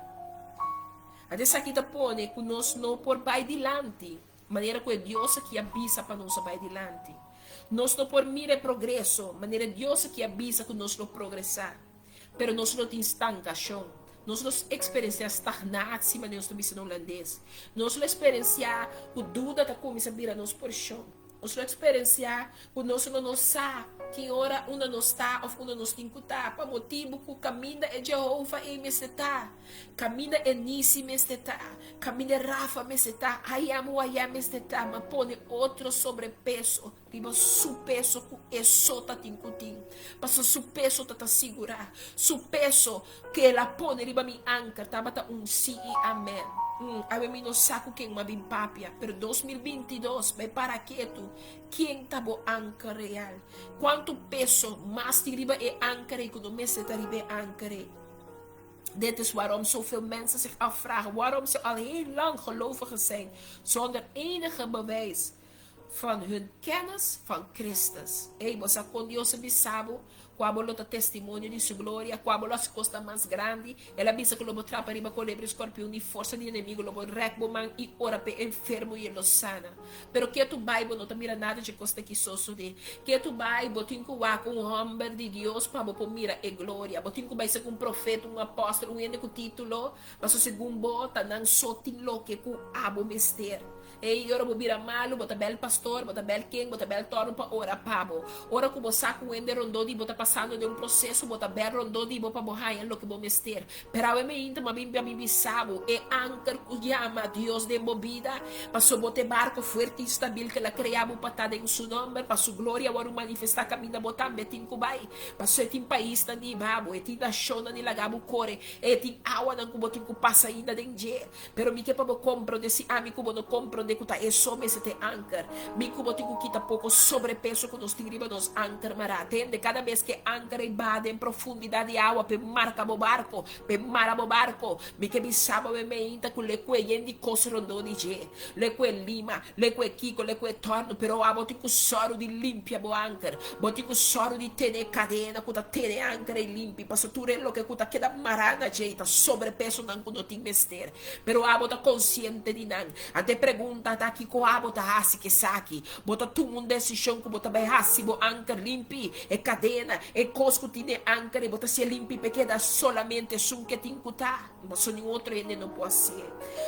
Anto esaki ta pone ku nos no por bai dilanti. Manera ku e Dios aki a bisa pa nos a bai dilanti. Nos no por mira e progreso manera e Dios aki a bisa ku nos lo progresá. Pero nos lo tin stankashon. Nos lo eksperensiá stagnatie, manera nos ta bisa na hulandes. Nos lo eksperensiá ku duda ta kuminsá bira nos porshon. Nos lo eksperensiá ku nos lo no sa ki ora unda nos ta òf unda nos tin ku ta, pa motibu ku kaminda e Jehová ei mester ta, kaminda e Nisi mester ta, kaminda e Rafa mester ta, I am who I am mester ta, ma pone otro sobrepeso riba su peso ku e so ta tin ku tin, pasobra su peso ta ta sigurá, su peso ku el a pone riba mi anker tabata un sí i amèn. Awe mi no sa ku ken mi a bin papia, pero 2022 bai para ketu. Ken ta bo anker real? Kuantu peso mas tin riba e anker ei ku no mester ta riba e anker ei? Dit is waarom zoveel mensen zich afvragen waarom ze al heel lang gelovigen zijn zonder enige bewijs van hun kennis van Christus. Ey, bo sa kon Dios a bisa bo kua bo lo ta testimonio di su gloria, kua bo lo hasi kosnan mas grandi. El a bisa ku lo bo trapa riba kolebra i skorpion, ni forsa di enemigo lo bo rèk bo man i ora p'e enfermo i e lo sana. Pero ke tu bai bo no ta mira nada dje kos ta ki sosodé. Ke tu bai bo tin ku wak un hòmber di Dios pa bo por mira e gloria. Bo tin ku bai serka un profeta, un apòstel, un hende ku título, pasobra segun bo ta nan so tin loke ku abo mester. Ey, ora bo bira malu, bo ta bel pastor, bo ta bel ken, bo ta bel torno pa ora pa bo. Ora ku bo sa ku hende rondó di bo ta pasando den un proseso, bo ta bel rondó di bo pa bo haña loke bo mester. Pero awe meinta mi a bin pa mi bisa bo, e anker ku yama Dios den bo bida, paso bo ta e barko fuerte i stabil ku El a krea bo pa ta den Su nòmber, pa Su gloria wòrdu manifestá kaminda bo tambe tin ku bai. Paso e tin paisnan di hiba bo, e tin nashonnan di laga bo kore, e tin awanan ku bo tin ku pasa ainda den dje. Pero mi ke pa bo komprondé si ami ku bo no komprondé ku ta e so mester ta e anker. Mi ku bo tin ku kita poko sobrepeso ku nos tin riba nos anker mará. Tende, kada bes ku e anker ei baha den profundidat di awa p'e marka bo barko, p'e mara bo barko, mi ke bisa bo meinta ku le ku e yen di kos rondó di dje, le ku e lima, le ku e kiko, le ku e tòrnu, pero abo tin ku sòru di limpia bo anker. Bo tin ku sòru di tene e kadena ku ta tene e anker ei limpi, pasobra tur e loke ku ta keda mará na dje ta sobrepesonan ku no tin mester. Pero abo ta konsiente di nan. Anto e pregunta ta, Kiko abo ta hasi ku esaki? Bo ta tuma un desishon ku bo ta bai hasi bo anker limpi? E kadena, e kos ku tin den anker ei, bo ta hasié limpi pa e keda solamente esun ku e tin ku ta? Pasobra niun otro hende no por hasié.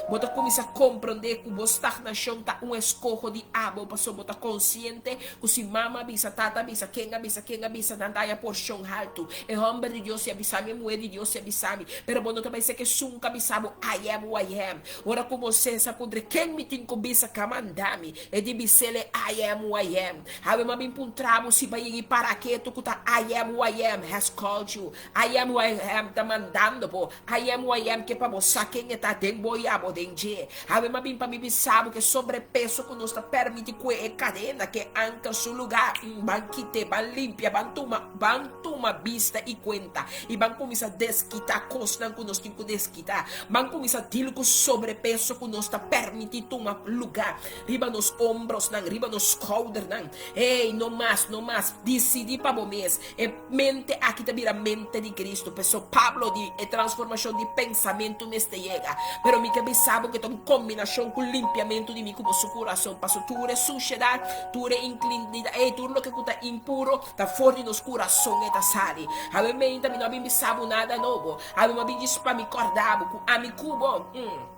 Bo ta kuminsá komprondé ku bo stagnashon ta un eskoho di abo pasobra bo ta konsiente ku si mama a bisa, tata a bisa, ken a bisa, ken a bisa, nan ta haña porshon haltu. E hòmber di Dios si a bisa mi, e muhé di Dios si a bisa mi. Pero bo no ta bai ser ku esun ku a bisa bo, I am who I am. Ora ku Moisés a puntra, Ken mi tin ku ku bisa ka manda mi. E di bis'el e I am who I am. Awe m'a bin puntra bo si bo a yega i para ketu ku ta I am who I am has called you. I am who I am ta mandando bo. I am who I am ke pa bo sa ken e ta den bo i abo den dje. Awe m'a bin pa mi bisa bo ku e sobrepeso ku nos ta permiti kue e kadena, ku e anker su lugá, ban kit'é, ban limpia, ban tuma, ban tuma bista i kuenta i ban kuminsá deskitá kosnan ku nos tin ku deskitá. Ban kuminsá deal ku sobrepeso ku nos ta permití tuma lugá riba nos ombrosnan, riba nos skoudernan. Ey, no mas, no mas. Disidí pa bo mes. E mente aki ta bira mente di Cristo. P'esei Pablo di, e transformashon di pensamentu mester yega. Pero mi ke bisa bo ku e ta un kombinashon ku limpiamentu di mi ku bo su kurason. Pasobra tur e sushedat, tur e inklinidad, ey, tur loke ku ta impuro, ta for di nos kurason e ta sali. Awe meinta mi no a bin bisa bo nada nobo. Awe mi a bin djis pa mi kòrda bo ku ami ku bo, mm.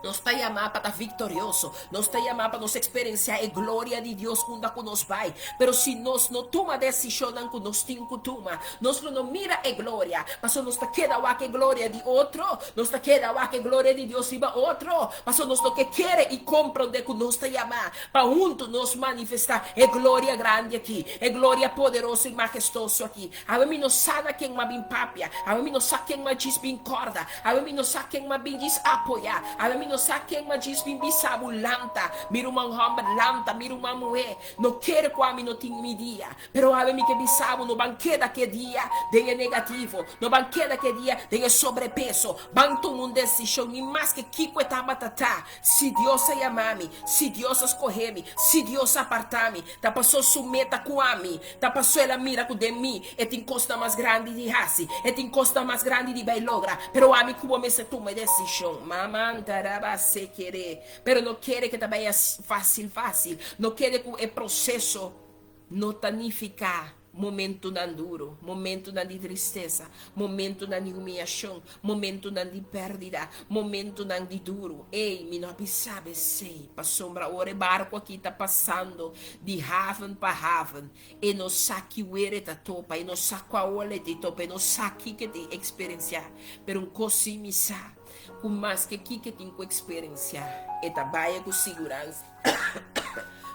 Nos ta yamá pa ta viktorioso. Nos ta yamá pa nos eksperensiá e gloria di Dios unda ku nos bai. Pero si nos no tuma desishonnan ku nos tin ku tuma, nos lo no mira e gloria. Pasobra nos ta keda wak e gloria di otro. Nos ta keda wak e gloria di Dios riba otro. Pasobra nos no ke kere i komprondé ku nos ta yamá pa huntu nos manifestá e gloria grandi aki, e gloria poderoso i mahestoso aki. Awe mi no sa na ken m'a bin papia. Awe mi no sa ken m'a djis bin kòrda. Awe mi no sa ken m'a bin djis apoyá. Awe mi no sa ken m'a djis bin bisa bo lanta, mi ruman hòmber, lanta, mi ruman muhé. No kere ku ami no tin mi dia. Pero awe mi ke bisa bo, no ban keda ke dia den e negativo. No ban keda ke dia den e sobrepeso. Ban tuma un desishon, ni maske kiko e tabata ta. Si Dios a yama mi, si Dios a skohe mi, si Dios a apartá mi, ta pasó su meta ku ami, ta pasó el a mira ku den mi e tin kosnan mas grandi di hasi, e tin kosnan mas grandi di bai logra, pero ami ku bo mester tuma e desishon. Mamantarabase kere, pero no kere ku ta bai fásil fásil, no kere ku e proseso no ta nifiká. Momentunan duru, momentunan di tristesa, momentunan di humiashon, momentunan di pèrdida, momentunan di duru. Ey, mi no a bisa bo esey, pasobra ora e barku aki ta pasando di haven pa haven, e no sa ki wer e ta topa, e no sa kua ola e ta topa, e no sa kiko e ta eksperensiá. Pero un kos sí mi sa, ku maske kiko e tin ku eksperensiá, e ta bai ku siguransa.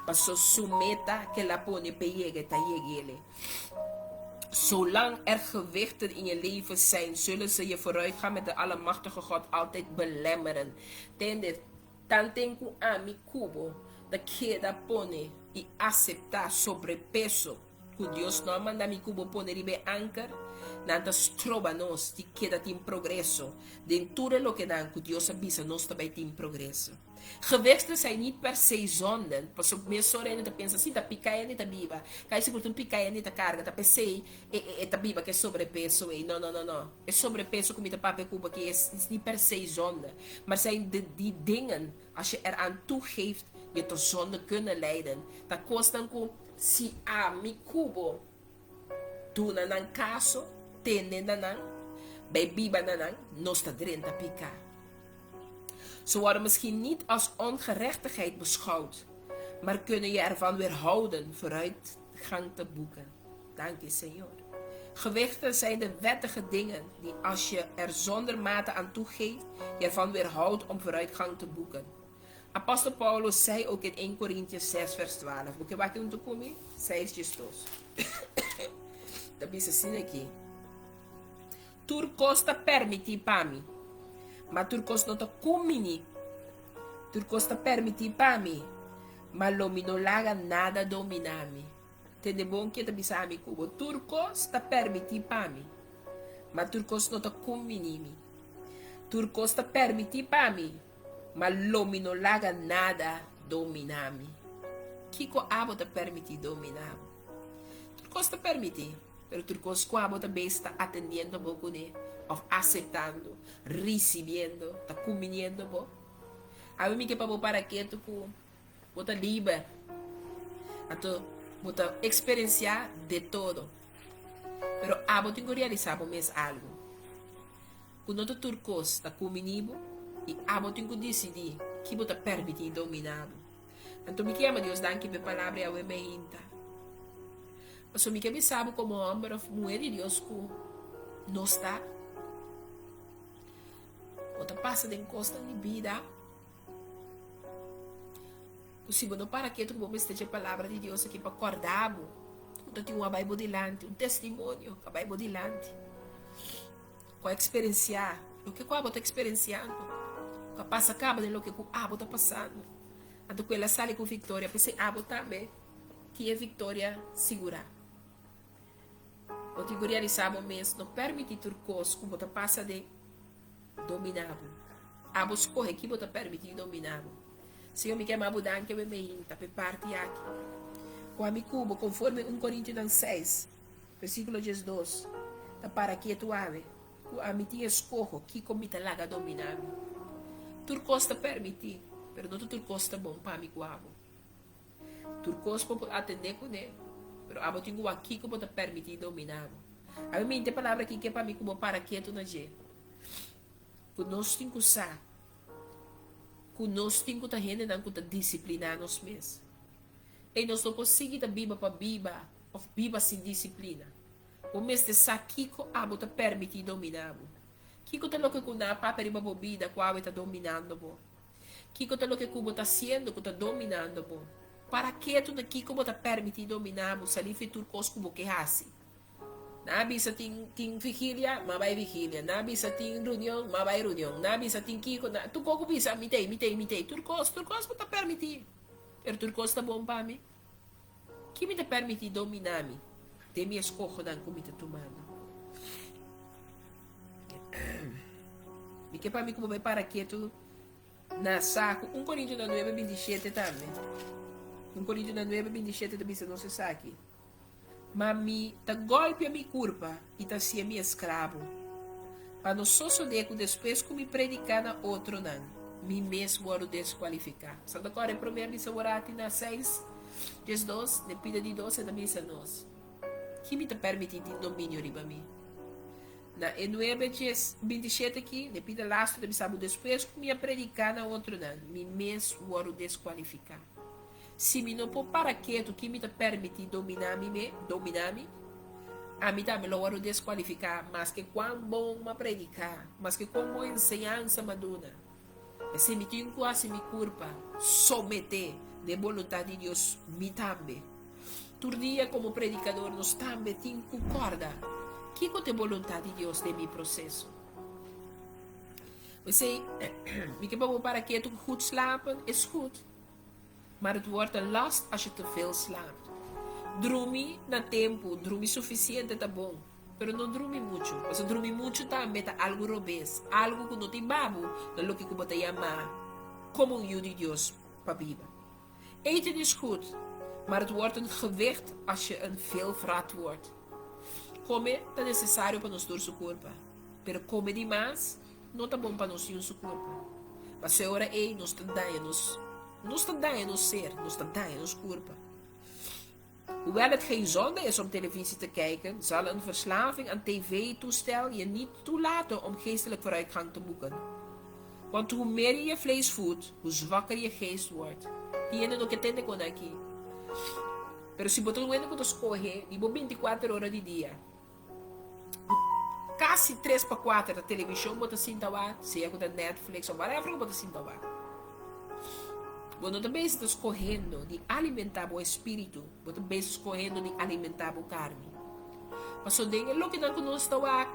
Paso su meta ke la pone p'e yega e ta yeg'ele. Zolang er gewichten in je leven zijn, zullen ze je vooruitgang met de Allemachtige God altijd belemmeren. Tende, tanten ku ami ku bo ta keda pone i aseptá sobrepeso ku Dios no a manda mi ku bo pone riba e anker, nan ta stroba nos di keda tin progreso den tur e lokenan ku Dios a bisa nos ta bai tin progreso. Gewichten zijn niet per se zonden, pasobra mesora hende ta pensa si ta pica hende ta biba, kai sigur ta un pica hende ta carga, ta pesey e ta biba cu e sobrepeso ey, no no no no, e sobrepeso cu mi ta papia cu bo aki es is niet per se zonde, maar zijn de die dingen als je eraan toegeeft je tot zonde kunnen leiden, ta cosnan cu si ami cu bo duna nan caso, tende na nan, bay biba na nan, nos ta drenta pica. Ze worden misschien niet als ongerechtigheid beschouwd, maar kunnen je ervan weerhouden vooruitgang te boeken. Dank je, Señor. Gewichten zijn de wettige dingen die als je er zonder mate aan toegeeft, je ervan weerhoudt om vooruitgang te boeken. Apostel Paulus zei ook in 1 Corinthians 6 vers 12. Bo ke wak un ku mi? 6 djesdos. Ta bisa asina aki. Tur kos ta permití pa mi, ma tur kos no ta kumbiní. Tur kos ta permití pa mi, ma lo mi no laga nada dominá mi. Tende bon ke ta bisa ami ku bo, tur kos ta permití pa mi, ma tur kos no ta kumbiní mi. Tur kos ta permití pa mi, ma lo mi no laga nada dominá mi. Kiko abo ta permití dominá bo? Tur kos ta permití. Pero tur kos ku abo ta bes ta atendiendo bo kuné, òf aseptando, risibiendo, ta kuminiendo bo. Awe mi ke pa bo para ketu ku bo ta liber. Anto bo ta eksperensiá de todo. Pero abo tin ku realisá bo mes algu, ku no ta tur kos ta kuminí bo i abo tin ku disidí ki bo ta permití dominá bo. Anto mi ke yama Dios danki pa e palabra i awe meinta. Pasobra mi ke bisa bo komo hòmber òf muhé di Dios ku nos ta. Bo ta pasa den kosnan di bida. Ku si bo no para ketu ku bo mester dje palabra di Dios aki pa kòrda bo ku ta tin un a bai bo dilanti, un testimonio ku a bai bo dilanti, ku a eksperensiá loke ku abo ta eksperensiando, ku a pasa kaba den loke ku abo ta pasando. Anto ku el a sali ku viktoria, p'esei abo tambe tin e viktoria sigurá. Bo tin ku realisá bo mes, no pèrmití tur kos ku bo ta pasa den dominá bo. Abo skohe ki bo ta pèrmití dominá bo. Señor, mi ke ama bo danki awe meinta p'e parti aki. Ku ami ku bo, konforme un Korintionan seis, versíkulo diesdos, ta para ketu awe, ku ami tin eskoho kiko mi ta laga dominá mi. Tur kos ta pèrmití, pero no ta tur kos ta bon pa mi ku abo. Tur kos bo por atendé kuné, pero abo tin ku wak kiko bo ta permití dominá bo. Ami minte palabra aki ke pa mi ku bo para ketu na dje, ku nos tin ku sa ku nos tin ku ta hendenan ku ta disipliná nos mes. Ei nos no por sigui ta biba pa biba òf biba sin disiplina. Bo mester sa kiko abo ta permití dominá bo. Kiko ta loke ku nan a papia riba bo bida ku awe ta dominando bo? Kiko ta loke ku bo ta hasiendo ku ta dominando bo? Para ketu na kiko bo ta permití dominá bo, salí fi tur kos ku bo ke hasi. Nan a bisa tin tin vigilia, m'a bai vigilia. Nan a bisa tin reunion, m'a bai reunion. Nan a bisa tin kiko, nan, tur kos ku bisa, mi t'ei, mi t'ei, mi t'ei. Tur kos, tur kos bo ta permití. Pero tur kos ta bon pa mi? Ki mi ta permití dominá mi den mi eskohonan ku mi ta tumando? Mi ke pa mi ku bo bai para ketu na saku. Un Korintionan nuebe bintishete tambe. Un Korintionan nuebe bintishete ta bisa nos esaki. Ma mi ta gòlpia mi kurpa i ta hasié mi esklabo, pa no sosodé ku despues ku mi prediká na otronan, mi mes wòrdu deskualifiká. Santa Kòrda e promé a bisa worati na seis diesdos, den pida di dos e ta bisa nos, Ki mi ta pèrmití tin dominio riba mi? Na e nuebe dies bintishete akí, den pida lastu ta bisa bo, Despues ku mi a prediká na otronan, mi mes wòrdu deskualifiká. Si mi no por para ketu ki mi ta permití dominá mi me, dominá mi, ami tambe lo wòrdu deskualifiká maske kuan bon m'a prediká, maske kon bon enseñansa m'a duna. P'esei mi tin ku hasi mi kurpa someté na e boluntat di Dios mi tambe. Tur dia komo predikador nos tambe tin ku kòrda kiko ta e boluntat di Dios den mi proseso. P'esei mi ke pa bo para ketu ku goed slapen is goed. Maar het wordt een last als je te veel slaapt. Drumi na tempu, drumi sufisiente ta bon, pero no drumi muchu. Pasobra drumi muchu tambe ta algu robes, algu ku no tin babu na loke ku bo ta yama komo un yu di Dios pa biba. Eten is goed, maar het wordt een gewicht als je een veelvrat wordt. Kome ta nesesario pa nos tur su kurpa, pero kome di mas No ta bon pa nos yun su kurpa. Paso e ora ei nos ta daña nos, nos ta daña nos ser, nos ta daña nos kurpa. Hoewel het geen zonde is om televisie te kijken, zal een verslaving aan tv-toestel je niet toelaten om geestelijk vooruitgang te boeken. Want hoe meer je je vlees voedt, hoe zwakker je geest wordt. Tin hende no ke tende kon aki. Pero si bo ta un hende ku ta skohe di bo bintikuater ora di dia, Casi tres pa cuater ta television bo ta sinta wak, sea cu ta Netflix of whatever cu bo ta sinta wak. Bo no ta bezig ta scohendo di alimenta bo espiritu, bo ta bezig scohendo di alimenta bo carni. Paso den e lokenan cu nos ta wak,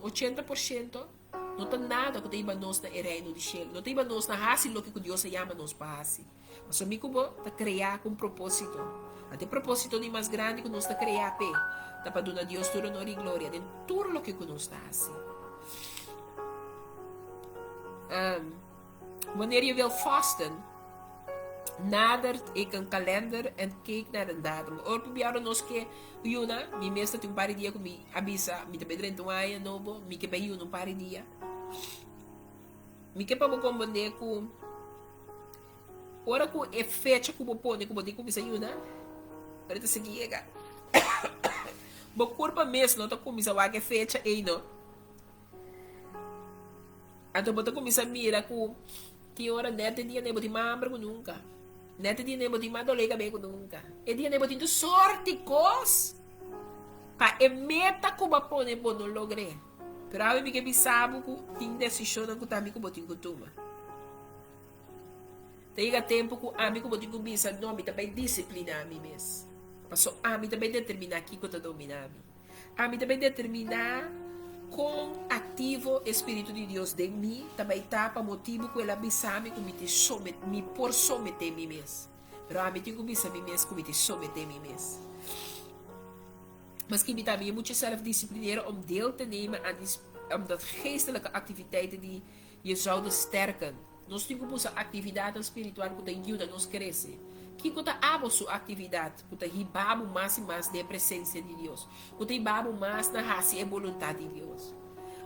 80% no ta nada cu ta hiba nos na e reino di cielo, no ta hiba nos na haci loke cu Dios a yama nos pa haci. Pasobra mi ku bo ta kreá ku un propósito. Anto e propósito di mas grandi ku nos ta kreá p'e ta pa duna Dios tur honor i gloria den tur loke ku nos ta hasi. Wanneer je wil vasten, nader ik een kalender en keek naar een datum. Ora ku biaha nos ke yuna, mi mes ta tin un par di dia ku mi a bisa mi ta bai drenta un aña nobo, mi ke bai yuna un par di dia. Mi ke pa bo komprendé ku ora ku e fecha ku bo pone ku bo tin kuminsá yuna, ora ta sigui yega. Bo kurpa mes no ta kuminsá wak e fecha ei no. Anto bo ta kuminsá mira ku tin ora nèt e dia nei bo tin mas hamber ku nunka. Nèt e dia nei bo tin mas dolé kabes ku nunka. E dia nei bo tin tur sòrt di kos pa e meta ku bo a pone bo no logr'é. Pero awe mi ke bisa bo ku tin desishonnan ku tambe ku bo tin ku tuma. Ta yega tempu ku ami ku bo tin ku bisa, No, mi ta bai disipliná mi mes. Paso ami ta bai determiná kiko ta dominá mi. Ami ta bai determiná kon aktivo e spiritu di Dios den mi ta bai ta pa motibu ku el a bisa mi ku mi tin somet, mi por someté mi mes. Pero ami tin ku bisa mi mes ku mi tin someté mi mes. Maske mi tambe moet jezelf disciplineren om deel te nemen aan die, omdat geestelijke activiteiten die je zouden sterken. Nos tin ku buska aktividatnan spiritual ku ta yuda nos krese. Kiko ta abo su aktividat ku ta hiba bo mas i mas den e presensia di Dios, ku ta hiba bo mas na hasi e boluntat di Dios?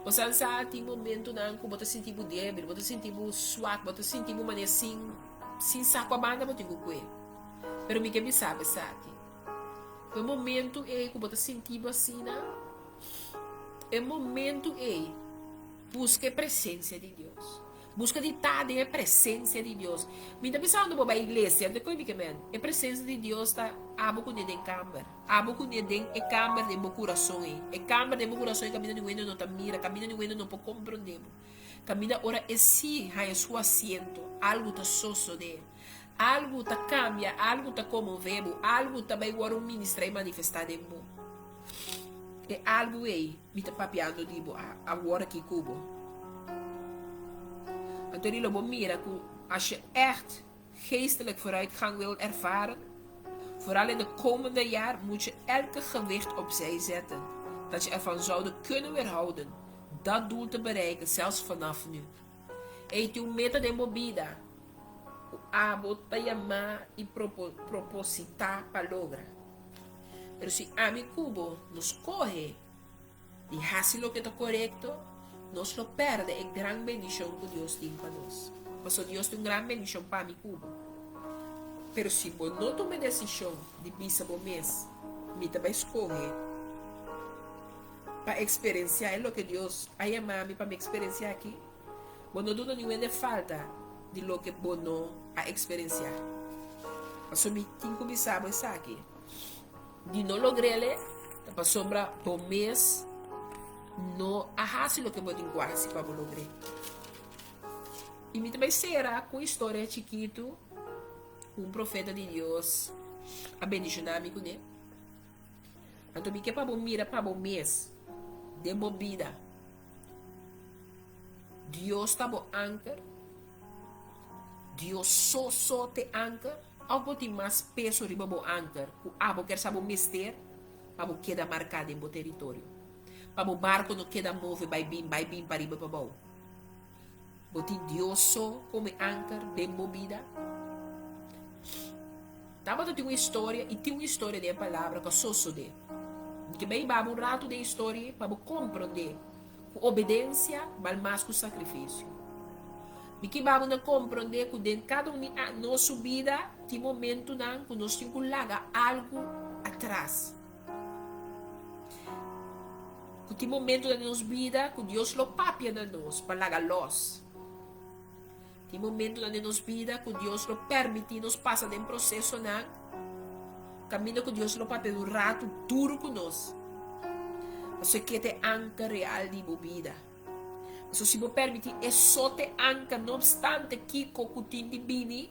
Bo sa sa tin momentunan ku bo ta sinti bo débil, bo ta sinti bo swak, bo ta sinti bo manera sin sin sa kua banda bo tin ku kue. Pero mi ke bisa bo esaki, ku e momentu ei ku bo ta sinti bo asina, e momentu ei buska e presensia di Dios. Buska di ta den e presencia di Dios. Mi ta bisa unda bo bai iglesia, unda koe mi ke men? E presencia di Dios ta abo kuné den kamber. Abo kuné den e kamber den bo kurason ei. E kamber den bo kurason ei kaminda ningun hende no ta mira, kaminda ningun hende no por komprondé bo. Kaminda ora e si haña su asiento, algu ta sosodé. Algu ta kambia, algu ta konmové bo, algu ta bai wòrdu ministrá i manifestá den bo. E algu ei mi ta papiando di bo awor aki ku bo. Anto di lo bo mira ku as je echt geestelijk vooruitgang wilt ervaren, vooral in de komende jaar, moet je elke gewicht opzij zetten dat je ervan zouden kunnen weerhouden dat doel te bereiken, zelfs vanaf nu. Ey tin un meta den bo bida ku abo ta yamá i propositá pa logra. Pero si ami ku bo no skohe di hasi loke ta korekto, nos lo pèrdè e gran bendishon ku Dios tin pa nos. Pasobra Dios tin un gran bendishon pa mi ku bo. Pero si bo no tuma e desishon di bisa bo mes, Mi ta bai skohe pa eksperensiá e loke Dios a yama mi pa mi eksperensiá aki, bo no duna niun hende falta di loke bo no a eksperensiá. Pasobra mi tin ku bisa bo esaki, di no logr'el ta pasobra bo mes no a hasi loke bo tin ku hasi pa bo logr'é. I mi ta bai sera ku un historia chikitu ku un profeta di Dios a bendishoná mi kuné. Anto mi ke pa bo mira pa bo mes den bo bida. Dios ta bo anker? Dios so so t'e anker? Of bo tin mas peso riba bo anker ku abo ker sa bo mester pa bo keda marká den bo teritorio? Pa bo barko no keda move bai bin bai bin pariba i pabou? Bo tin Dios so komo e anker den bo bida? Tabata tin un historia i tin un historia den e Palabra ku a sosodé. Mi ke bai hiba bo un ratu den e historia ei pa bo komprondé Ku obedensia bal mas ku sakrifisio. Mi ke babo na komprondé ku den kada un di nos su bida tin momentunan ku nos tin ku laga algu atras. Ku tin momentunan den nos bida ku Dios lo papia na nos pa laga los. Tin momentunan den nos bida ku Dios lo permití nos pasa den prosesonan kaminda ku Dios lo papia un ratu duru ku nos. Pasobra e ke ta e anker real di bo bida. Pasobra si bo permití e so ta e anker, no opstante kiko ku tin di bini,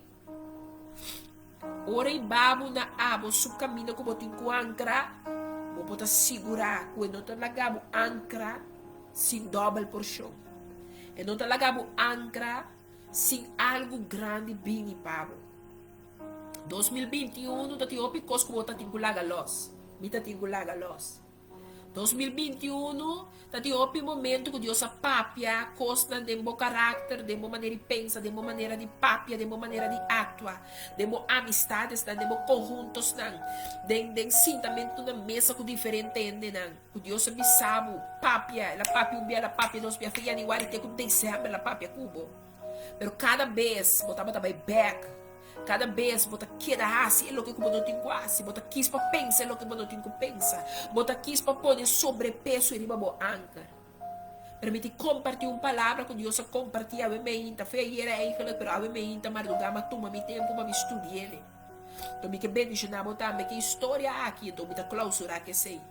ora i babu na abo su kaminda ku bo tin ku ankra, bo por ta sigurá ku e no ta laga bo ankra sin dòbel porshon. E no ta laga bo ankra sin algu grandi bini pa bo. 2021 ta tin hopi kos ku bo ta tin ku laga los. Mi ta tin ku laga los. 2021 ta tin hopi momento ku Dios a papia kosnan den bo karakter, den bo manera di pensa, den bo manera di papia, den bo manera di aktua, den bo amistadesnan, den bo konhuntosnan, den den sintamentu na mesa ku diferente hendenan. Ku Dios a bisa bo papia, el a papia un bia, el a papia dos bia, fe yanüari te ku desèmber el a papia ku bo. Pero kada bes bo tabata bai bèk. Kada bes bo ta keda hasi e loke ku bo no tin ku hasi. Bo ta kis pa pensa e loke bo no tin ku pensa. Bo ta kis pa pone sobrepeso riba bo anker. Pero mi tin kompartí un palabra ku Dios a kompartí awe meinta. Fue ayera eigenlijk, pero awe meinta mardugá mi a tuma mi tempu pa mi studi'el. Enton mi ke bendishoná bo tambe ku e historia aki, enton mi ta klausurá ku esei.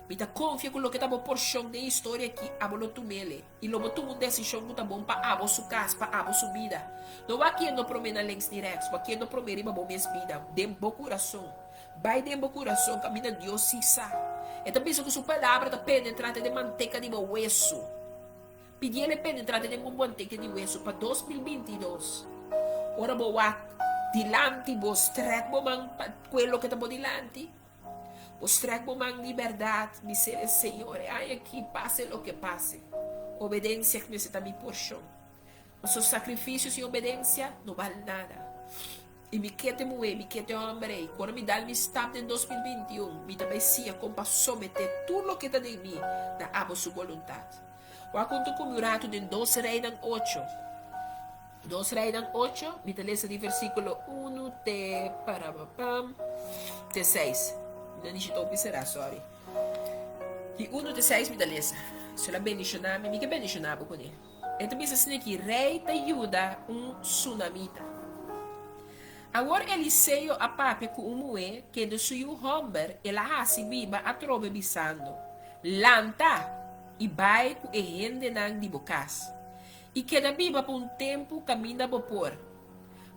Mi ta konfia ku loke ta bo porshon den e historia aki, abo lo tum'ele i lo bo tuma un desishon ku ta bon pa abo su kas, pa abo su bida. No wak yendo promé na links ni rèks, wak yendo promé riba bo mes bida, den bo kurason. Bai den bo kurason kaminda Dios si sa. E ta bisa ku su palabra ta penetrá te den manteka di bo wesu. Pidiel e penetrá te den bo manteka di wesu pa 2022. Ora bo wak dilanti bo, strèk bo man pa kue loke ta bo dilanti. Bo strek bo man di bèrdat, mi ser e Señor, e aña aki, pase loke pase, obedensia mester ta mi porshon. Pasobra sakrifisio sin obedensia no bal nada. I mi ke te muhé, mi ke te hòmber ei, ku ora mi dal mi stap den 2021, mi ta bai siña kon pa someté tur loke ta den mi na abo su boluntat. Wak huntu ku mi un ratu den Dos Reinan ocho. Dos Reinan ocho, mi ta lesa di versíkulo unu te parapapam te seis. Mi no nishi topi será, sorry. Di unu te seis mi ta lesa. Si el a bendishoná mi, mi ke bendishoná bo kuné. E ta bisa asina ki, Rei ta yuda un sunamita. Awor Eliseo a papia ku un muhé kende su yu hòmber el a hasi biba atrobe bisando, Lanta i bai ku e hendenan di bo kas. I keda biba pa un tempu kaminda bo por,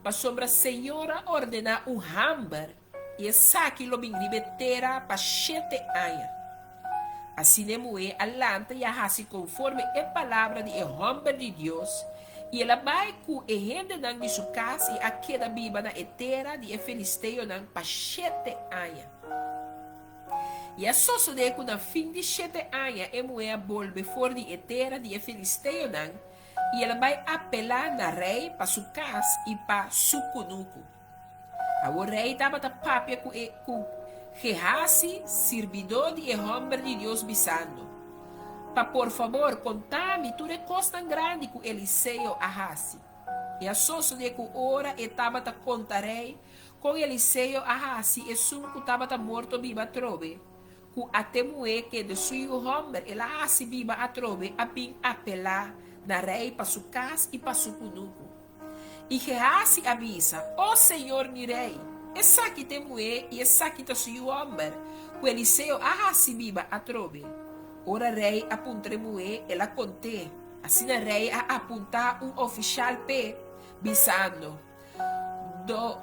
pasobra Señor a ordená un hamber i esaki lo bin riba e tera pa shete aña. Asina e muhé a lanta i a hasi konforme e palabra di e hòmber di Dios, i el a bai ku e hendenan di su kas i a keda biba na e tera di e filisteonan pa shete aña. I a sosodé ku na fin di shete aña e muhé a bolbe for di e tera di e filisteonan, i el a bai apelá na rei pa su kas i pa su kunuku. Awor rei tabata papia ku e ku Gehazi, sirbidó di e hòmber di Dios, bisando, Pa por fabor konta mi tur e kosnan grandi ku Eliseo a hasi. I a sosodé ku ora e tabata konta rei Kon Eliseo a hasi esun ku tabata morto biba atrobe, ku a te muhé kende su yu hòmber el a hasi biba atrobe a bin apelá na rei pa su kas i pa su kunuku. I Gehazi a bisa, O señor mi rei, esaki ta e muhé i esaki ta su yu hòmber ku Eliseo a hasi biba atrobe. Ora rei a puntra e muhé, el a kont'é. Asina rei a apuntá un ofishal p'e, bisando, Do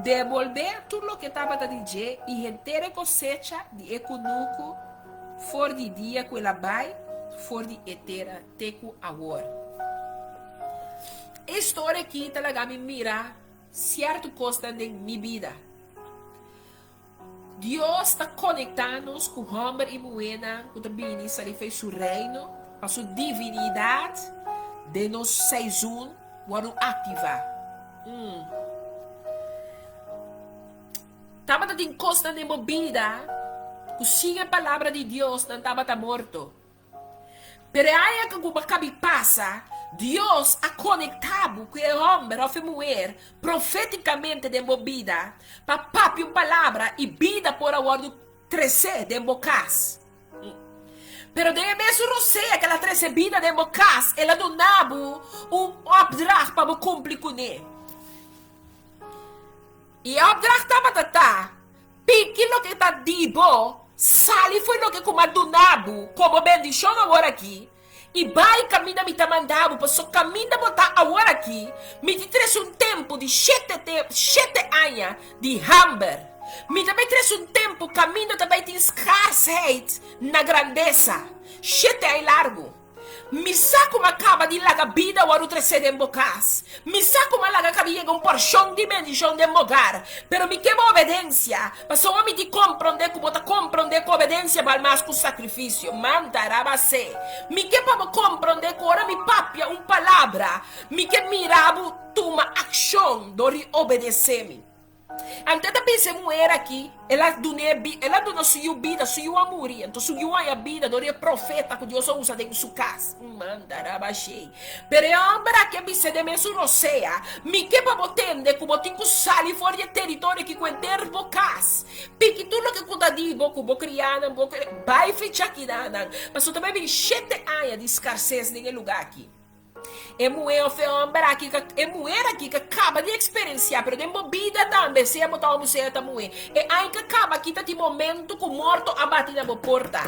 debolbé tur loke tabata di dje i henter e kosecha di e kunuku for di dia ku el a bai for di e tera te ku awor. E historia aki ta laga mi mira sierto kosnan den mi bida. Dios ta konektá nos ku hòmber i muhénan ku ta bini sali fei Su Reino pa Su divinidat den nos seizoen wòrdu aktivá. Mm. Tabata tin kosnan den bo bida ku sin e Palabra di Dios nan tabata morto. Pero e aña ku bo a kabi pasa, Dios a konektá bo ku e hòmber òf e muher profétikamente den bo bida pa papia un palabra i bida por a wòrdu tresé den bo kas. Pero den e mesun rosea ku el a trese bida den bo kas, el a duna bo un opdracht pa bo kumpli kuné. I e opdracht tabata ta, Piki loke ta di bo, sali for loke ku m'a duna bo komo bendishon awor aki, i bai kaminda mi ta manda bo, pasobra kaminda bo ta awor aki, mi tin trese un tempu di shete shete aña di hamber. Mi ta bai trese un tempu kaminda ta bai tin skaarsheid na grandesa, shete aña largu. Mi sa ku m'a kaba di laga bida wòrdu tresé den bo kas. Mi sa ku m'a laga kaba yega un porshon di bendishon den bo hogar. Pero mi ke bo obedensia, pasobra mi di komprondé ku bo ta komprondé ku obedensia bal mas ku sakrifisio. Manta rabasé. Mi ke pa bo komprondé ku ora mi papia un palabra, mi ke mira bo tuma akshon dor di obedesé mi. Anto e ta bisa e muher aki, el a dun'é bi, el a duna su yu bida, su yu a muri, anto su yu a haña bida dor di e profeta ku Dios a usa den su kas. Mandarabashei. Pero e hòmber aki a bisa den mesun rosea, Mi ke pa bo tende ku bo tin ku sali for di e teritorio aki ku henter bo kas, piki tur loke ku ta di bo, ku bo krianan, bo bai ficha kinanan, pasobra ta bai bini shete aña di skarses den e lugá aki. E muhé òf e hòmber aki ka, e muher aki ka kaba di eksperensiá, pero den bo bida tambe. tambe, sea bo ta hòmber sea ta muhé. E aña ka kaba aki ta tin momento ku morto a bati na bo porta.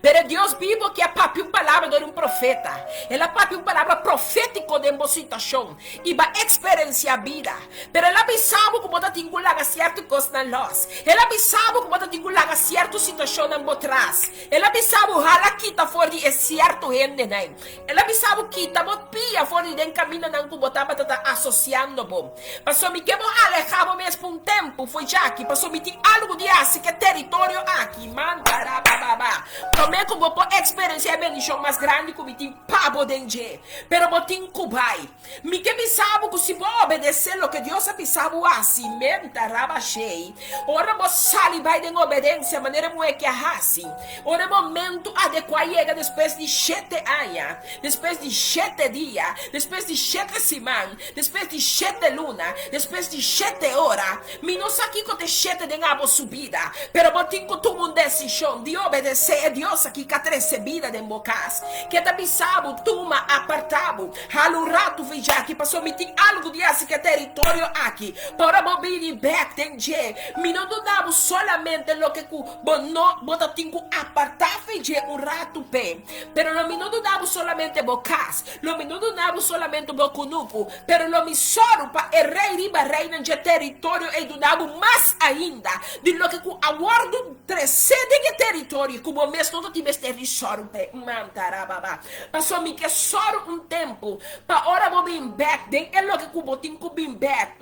Pero e Dios bibo ki a papia un palabra dor di un profeta. El a papia un palabra profétiko den bo situashon i bo a eksperensiá bida. Pero el a bisa bo ku bo ta tin ku laga sierto kosnan lòs. El a bisa bo ku bo ta tin ku laga sierto situashonnan bo tras. El a bisa bo hala kita for di e sierto hendenan. El a bisa bo kita bo pia for di den kamindanan ku bo tabata ta asosiando bo. Pasobra mi ke bo alehá bo mes pa un tempu for djaki, pasobra mi tin algu di hasi ku e teritorio aki. Mantarabababa. Promé ku bo por eksperensiá e bendishon mas grandi ku mi tin pa bo den dje. Pero bo tin ku bai. Mi ke bisa bo ku si bo obedesé loke Dios a bisa bo hasi, menta rabashei, ora bo sali bai den obedensia manera e muhé ke a hasi, ora e momentu adekuá yega despues di shete aña, despues di shete dia, despues di shete siman, despues di shete luna, despues di shete ora, mi no sa kiko ta e shete den abo su bida, pero bo tin ku tuma un desishon di obedesé e Dios aki ku a trese bida den bo kas, ke ta bisa bo, tuma, apartá bo. Hala un ratu fi djaki, pasobra mi tin algu di hasi ku e teritorio aki. Pa ora bo bini bèk den dje, mi no duna bo solamente loke ku bo no bo ta tin ku apartá fi dje un ratu p'e. Pero lo mi no duna bo solamente bo kas, lo mi no duna bo solamente bo kunuku, pero lo mi sòru pa e rei riba reinan dje teritorio ei duna bo mas ainda di loke ku a wòrdu tresé den e teritorio ku bo mes no ta tin mester di sòru p'e. Mantarababa. Pasobra mi ke sòru un tempu pa ora bo bin bèk den e loke ku bo tin ku bin bèk.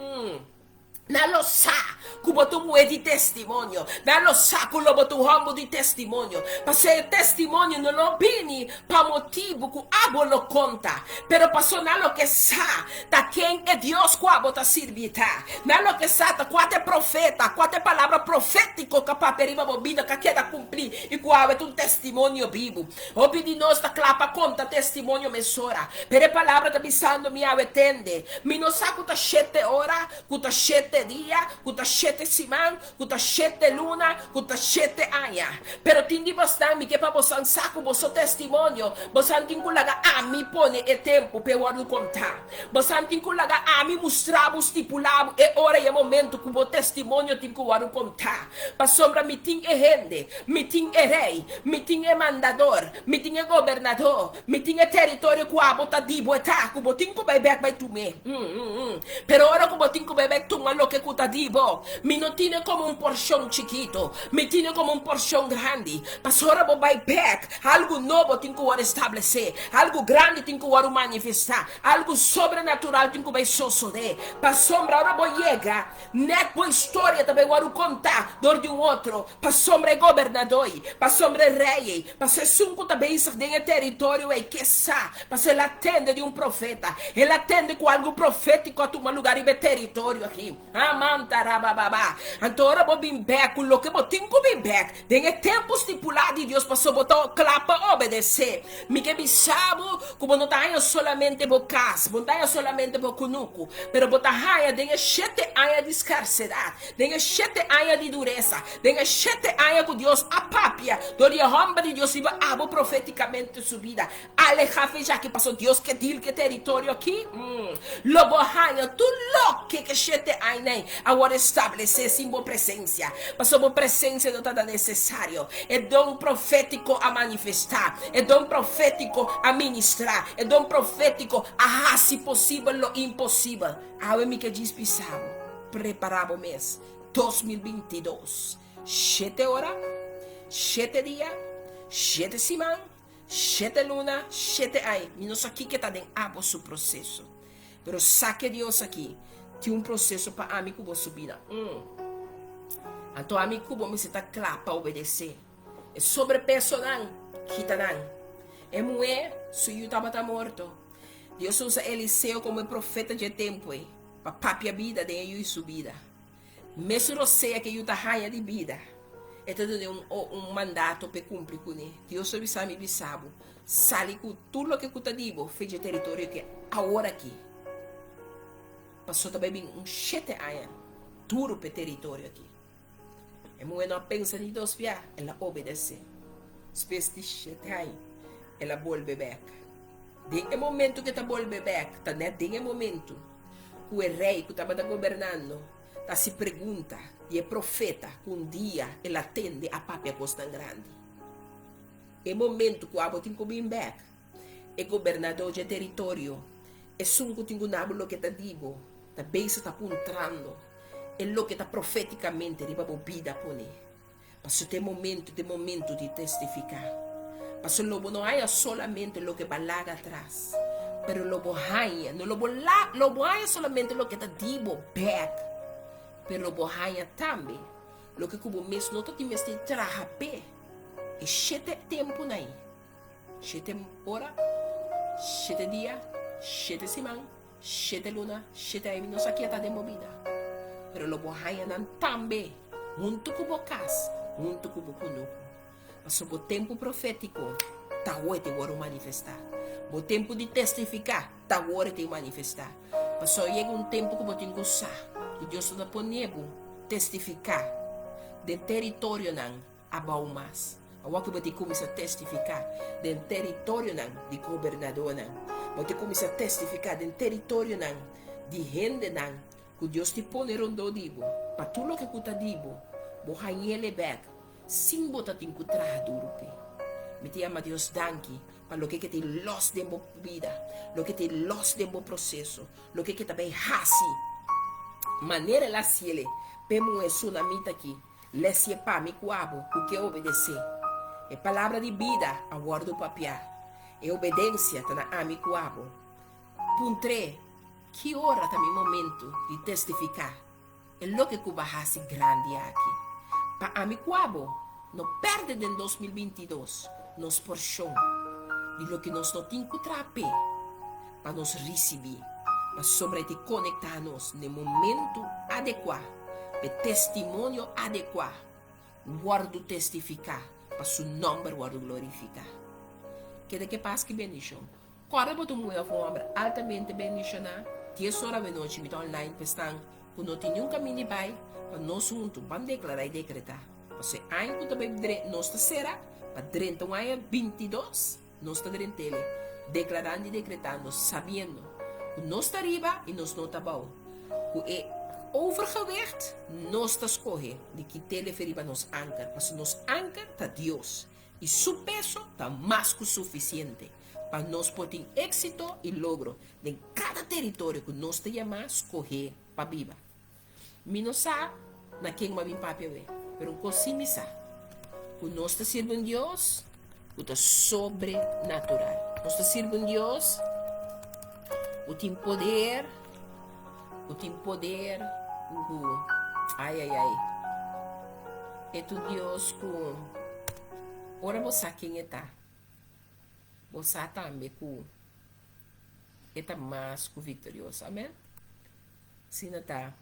Nan lo sa ku bo ta un muhé di testimonio. Nan lo sa ku lo bo ta un hòmber di testimonio. Pasobra e testimonio no lo bini pa motibu ku abo lo konta, pero pasobra nan lo ke sa ta ken e Dios ku abo ta sirbi ta. Nan lo ke sa ta kua ta e profeta, kua ta e palabra profétiko ku a papia riba bo bida ku a keda kumplí i ku awe ta un testimonio bibu. Hopi di nos ta kla pa konta testimonio mesora, pero e palabra ta bisando mi awe tende. Mi no sa ku ta shete ora, ku ta shete dia, ku ta shete siman, ku ta shete luna, ku ta shete aña. Pero tin di bosnan mi ke pa bosan sa ku boso testimonio, bosan tin ku laga ami pone e tempu p'e wòrdu kontá. Bosan tin ku laga ami mustra bo, stipulá bo e ora i e momentu ku bo testimonio tin ku wòrdu kontá. Pasobra mi tin e hende, mi tin e rei, Mi tin e mandador, mi tin e gobernador, mi tin e teritorio ku abo ta di bo e ta ku bo tin ku bai bek bai tum'é. Pero ora ku bo tin ku bai bek tuma loke ku ta di bo, mi no tine komo un porshon chikitu, mi tine komo un porshon grandi. Pasobra ora bo bai bek, algu nobo tin ku wòrdu establesé, algu grandi tin ku wòrdu manifestá, algu sobrenatural tin ku bai sosodé. Pasobra ora bo yega, Nèt bo historia ta bai wòrdu kontá dor di un otro, pasobra e gobernadó ei, pasobra e rei ei, pasobra esun ku ta bezig den e teritorio ei ke sa, pasobra el a tende di un profeta, el a tende ku algu profétiko a tuma lugá riba e teritorio aki. Amantarabababa. Anto ora bo bin bèk ku loke bo tin ku bin bèk den e tempu stipulá di Dios, pasobra bo ta kla pa obedesé. Mi ke bisa bo ku bo no ta haña solamente bo kas, bo no ta haña solamente bo kunuku, pero bo ta haña den e shete aña di skarsedat, den e shete aña di duresa, den e shete aña ku Dios a papia dor di e hòmber di Dios riba abo profétikamente su bida. Alehá fe djaki paso Dios ke dil ku e teritorio aki. Lo bo haña tur loke ku e shete aña ei a wòrdu establesé sin bo presensia, pasobra bo presensia no tabata nesesario. E don profétiko a manifestá, e don profétiko a ministrá, e don profétiko a hasi posibel lo imposibel. Awe mi ke djis bisa bo, prepará bo mes. 2022, shete ora, shete dia, shete siman, shete luna, shete aña. Mi no sa kiko ta den abo su proseso, pero sa ke Dios aki tin un proseso pa ami ku bo su bida. Mm. Anto ami ku bo mester ta kla pa obedesé. E sobrepesonan, kita nan. E muhé, su yu tabata morto. Dios a usa Eliseo komo e profeta dje tempu ei pa papia bida den e yu i su bida. Mesun rosea ku e yu ta haña di bida, e ta dun'é un un mandato pa e kumpli kuné. Dios a bisa mi bisa bo, sali ku tur loke ku ta di bo fe dje teritorio ke awor aki. Pasobra ta bai bin un shete aña duru pa e teritorio aki. E muhé no a pensa ni dos bia, el a obedesé. Despues di shete aña, el a bolbe bèk. Den e momentu ku e ta bolbe bèk, ta nèt den e momentu ku e rei ku tabata gobernando. Ta hasi pregunta di e profeta ku un dia el a tende a papia kosnan grandi. E momento ku abo tin ku bin bèk, e gobernadó dje teritorio, esun ku tin ku na bo loke ta di bo, ta bezig ta puntrando e loke ta profétikamente riba bo bida pone. Pasobra ta e momento, ta e momento di testifiká. Pasobra lo bo no haña solamente loke bo a laga atras, pero lo bo haña, no lo bo la, lo bo haña solamente loke ta di bo bèk, pero lo bo haña tambe loke ku bo mes no ta tin mester traha p'e. E shete tempunan ei, shete ora, shete dia, shete siman, Shete luna, shete aña mi no sa ke ta den bo bida, pero lo bo haña nan tambe huntu ku bo kas, huntu ku bo kunuku. Pasobra bo tempu profétiko ta awor e tin wòrdu manifestá. Bo tempu di testifiká ta awor e tin manifestá. Pasobra yega un tempu ku bo tin ku sa ku Dios no ta pone bo testifiká den teritorionan Abou mas. Awor ku bo tin kuminsá testifiká den teritorionan di gobernadónan, bo tin kuminsá testifiká den teritorionan di hendenan ku Dios tin pone rondó di bo, pa tur loke ku ta di bo, bo hañ'el bèk sin bo ta tin ku traha duru p'e. Mi ta yama Dios danki pa loke ke tin lòs den bo bida, loke tin lòs den bo proseso, loke ke ta bai hasi manera el a hasiel p'e muhé sunamita aki. Lesie pa mi ku abo ku ke obedesé. E palabra di bida a wòrdu papiá. E obedensia ta na ami ku abo. Puntr'é, Ki ora ta mi momentu di testifiká e loke ku bo a hasi grandi aki? Pa ami ku abo no pèrdè den 2022 nos porshon di loke nos no tin ku traha p'e pa nos risibí, pasobra e ta konektá nos n'e momentu adekuá. P'e testimonio adekuá wòrdu testifiká pa su nòmber wòrdu glorifiká. Keda ke pas ki bendishon. Kòrda bo ta un muhé òf un hòmber altamente bendishoná. Dies ora awenochi mi ta online pa esnan ku no tin niun kaminda di bai pa nos huntu ban deklará i dekretá. Pasobra e aña ku ta bai nos ta sera pa drenta un aña 22. Nos ta drent'Ele, deklarando i dekretando, sabiendo ku nos ta riba i nos no ta abou, ku e overgewicht nos ta skohe di kit'Ele fe riba nos anker, pasobra nos anker ta Dios, i Su peso ta mas ku sufisiente pa nos por tin éksito i logro den kada teritorio ku nos ta yamá skohe pa biba. Mi no sa na ken bo a bin papia awe, pero un kos sí mi sa, ku nos ta sirbi un Dios ku ta sobrenatural. Nos ta sirbi un Dios ku tin poder, ku tin poder, ku, ai, ai, ai, e ta un Dios ku ora bo sa ken e ta, bo sa tambe ku e ta mas ku viktorioso. Amen. Asina ta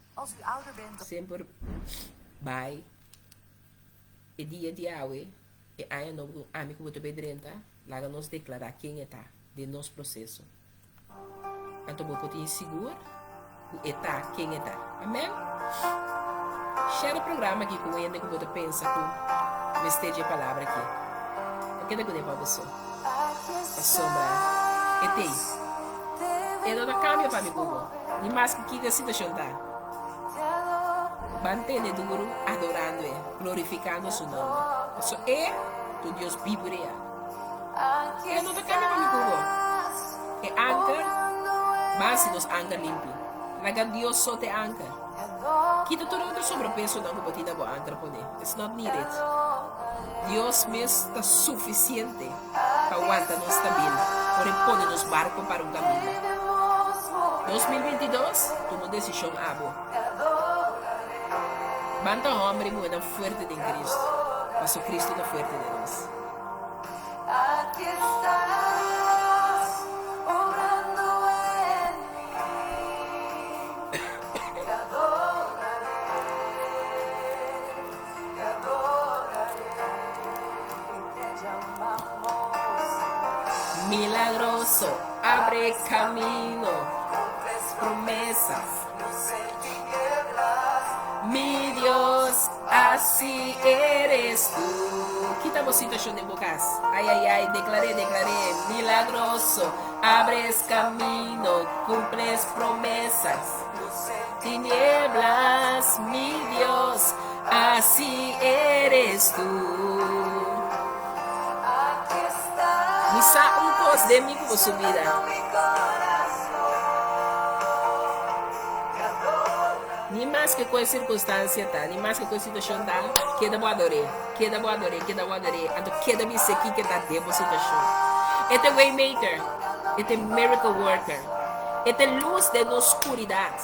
semper bai e dia di awe, e aña nobo ku ami ku bo ta bai drenta, laga nos deklará ken e ta den nos proseso. Anto bo por tin sigur ku e ta ken e ta. Amen. Share e programa aki ku un hende ku bo ta pensa ku mester dje palabra aki. No keda kuné pa bo so. Pasobra e t'ei. E no ta kambia pa mi ku bo, ni maske kiko e situashon ta. Ban tene duru adorando e, glorifikando su nomber. Pasobra e ta un Dios bibu real. E no ta kambia pa mi ku bo. E anker, ban si nos anker limpi. Laga Dios so ta e anker. Kita tur e otro sobrepesonan ku bo tin na bo anker pone. It's not needed. Dios mes ta sufisiente pa wanta nos stabil ora e pone nos barko para un kaminda. 2022, tuma un desishon abo. Ban ta hòmber i muhénan fuerte den Kristu, paso Kristu ta fuerte den nos. Milagroso, abre camino, promesas. Mi Dios, así eres tú. Kita bo situacion den bo cas. Ay, ay, ay, declaré, declaré. Milagroso, abres camino, cumples promesas. tinieblas, mi Dios, así eres tú. Mi sa un kos den mi ku bo su bida. Ni maske ku e sirkunstansia ta, ni maske ku e situashon ta, keda bo ador'é, keda bo ador'é, keda bo ador'é, anto keda bis'é kiko ta den bo situashon. E ta e Waymaker, e ta e Miracle Worker, e ta e lus den nos skuridat.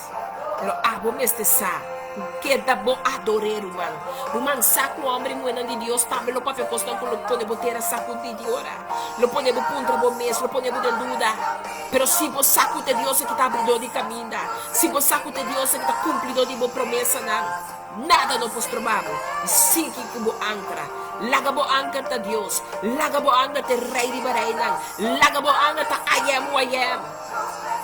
Pero abo mester sa ku keda bo ador'é, ruman. Ruman, sa ku hòmber i muhénan di Dios tambe lo papia kosnan ku lo pone bo tera sakudí di ora, lo pone bo puntra bo mes, lo pone bo den duda. Pero si bo sa ku ta e Dios aki ta abridó di kaminda, Si bo sa ku ta Dios aki ta kumplidó di bo promesanan, nada no por stroba bo. I sigui ku bo ankra. Laga bo anker ta Dios. Laga bo anger ta e Rei riba reinan. Laga bo anger ta I Am Who I Am.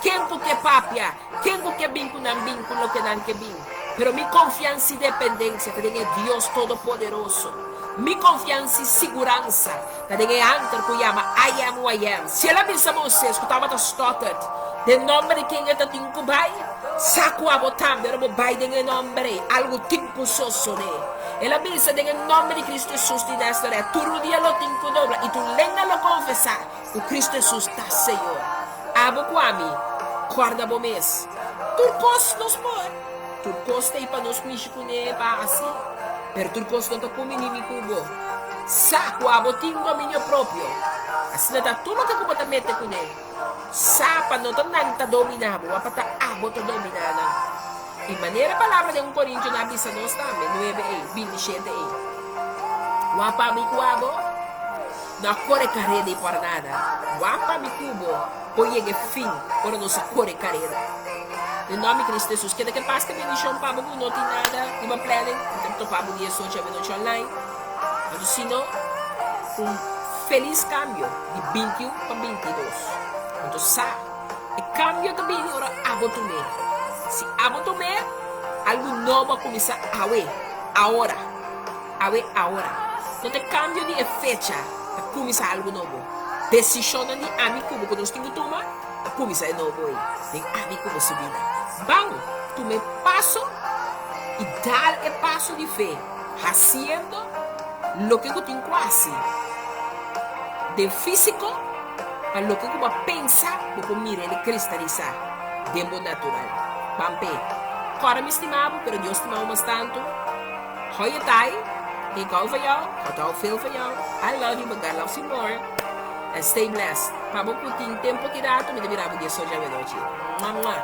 Ken ku ke papia, ken ku ke bin ku nan bin ku loke nan ke bin. Pero mi konfiansa i dependensia ta den e Dios Todopoderoso. Mi konfiansa i siguransa ta den e anker ku yama I Am Who I Am. Si el a bisa Moises ku tabata stòterd den nòmber di ken e ta tin ku bai, sa ku abo tambe ora bo bai den e nòmber ei, algu tin ku sosodé. El a bisa den e nòmber di Kristu Hesus di Nazaret, tur rudia lo tin ku dobla i tur lenga lo konfesá ku Kristu Hesus ta Señor. Abo ku ami, kòrda bo mes. Tur kos nos por. Tur kos ta ei pa nos mishi kuné pa hasi, pero tur kos no ta kumini mi ku bo. Sa ku abo tin dominio propio. Asina ta tur loke ku bo ta mete kuné. Sa pa no ta nan ta dominá bo, ma pa ta abo ta dominá nan. I manera palabra den un Korintionan a bisa nos tambe, nuebe ei, bintishete ei. Wak pa mi ku abo no a kore kareda i por nada. Wak pa mi ku bo por yega e fin ora nos a kore kareda. Den nòmber di Cristo Jesus, keda ke pas ke bendishon pa bo ku no tin nada riba planning, mi ta topa bo diesocho avenochi online. Anto si no, un felis kambio di bintiun pa bintidos. Anto sa, e kambio ta bini ora abo tum'é. Si abo tum'é, algu nobo a kuminsá awe, awora. Awe, awora. No ta e kambio di e fecha ta kuminsá algu nobo. Desishonnan di ami ku bo ku nos tin ku tuma ta kuminsá e nobo ei den ami ku bo su bida. Ban tuma e paso i dal e paso di fe hasiendo loke ku tin ku hasi den físiko pa loke ku bo a pensa bo por mira el kristalisá den bo natural. Ban p'e. Kòrda mi stima bo, pero Dios stima bo mas tantu. Hou je tai, ik hou van jou, God hou veel van jou, I love you but God loves you more, and stay blessed. Pa bo ku tin tempo ki rato mi ta mira bo diesocho avenochi. Mua mua.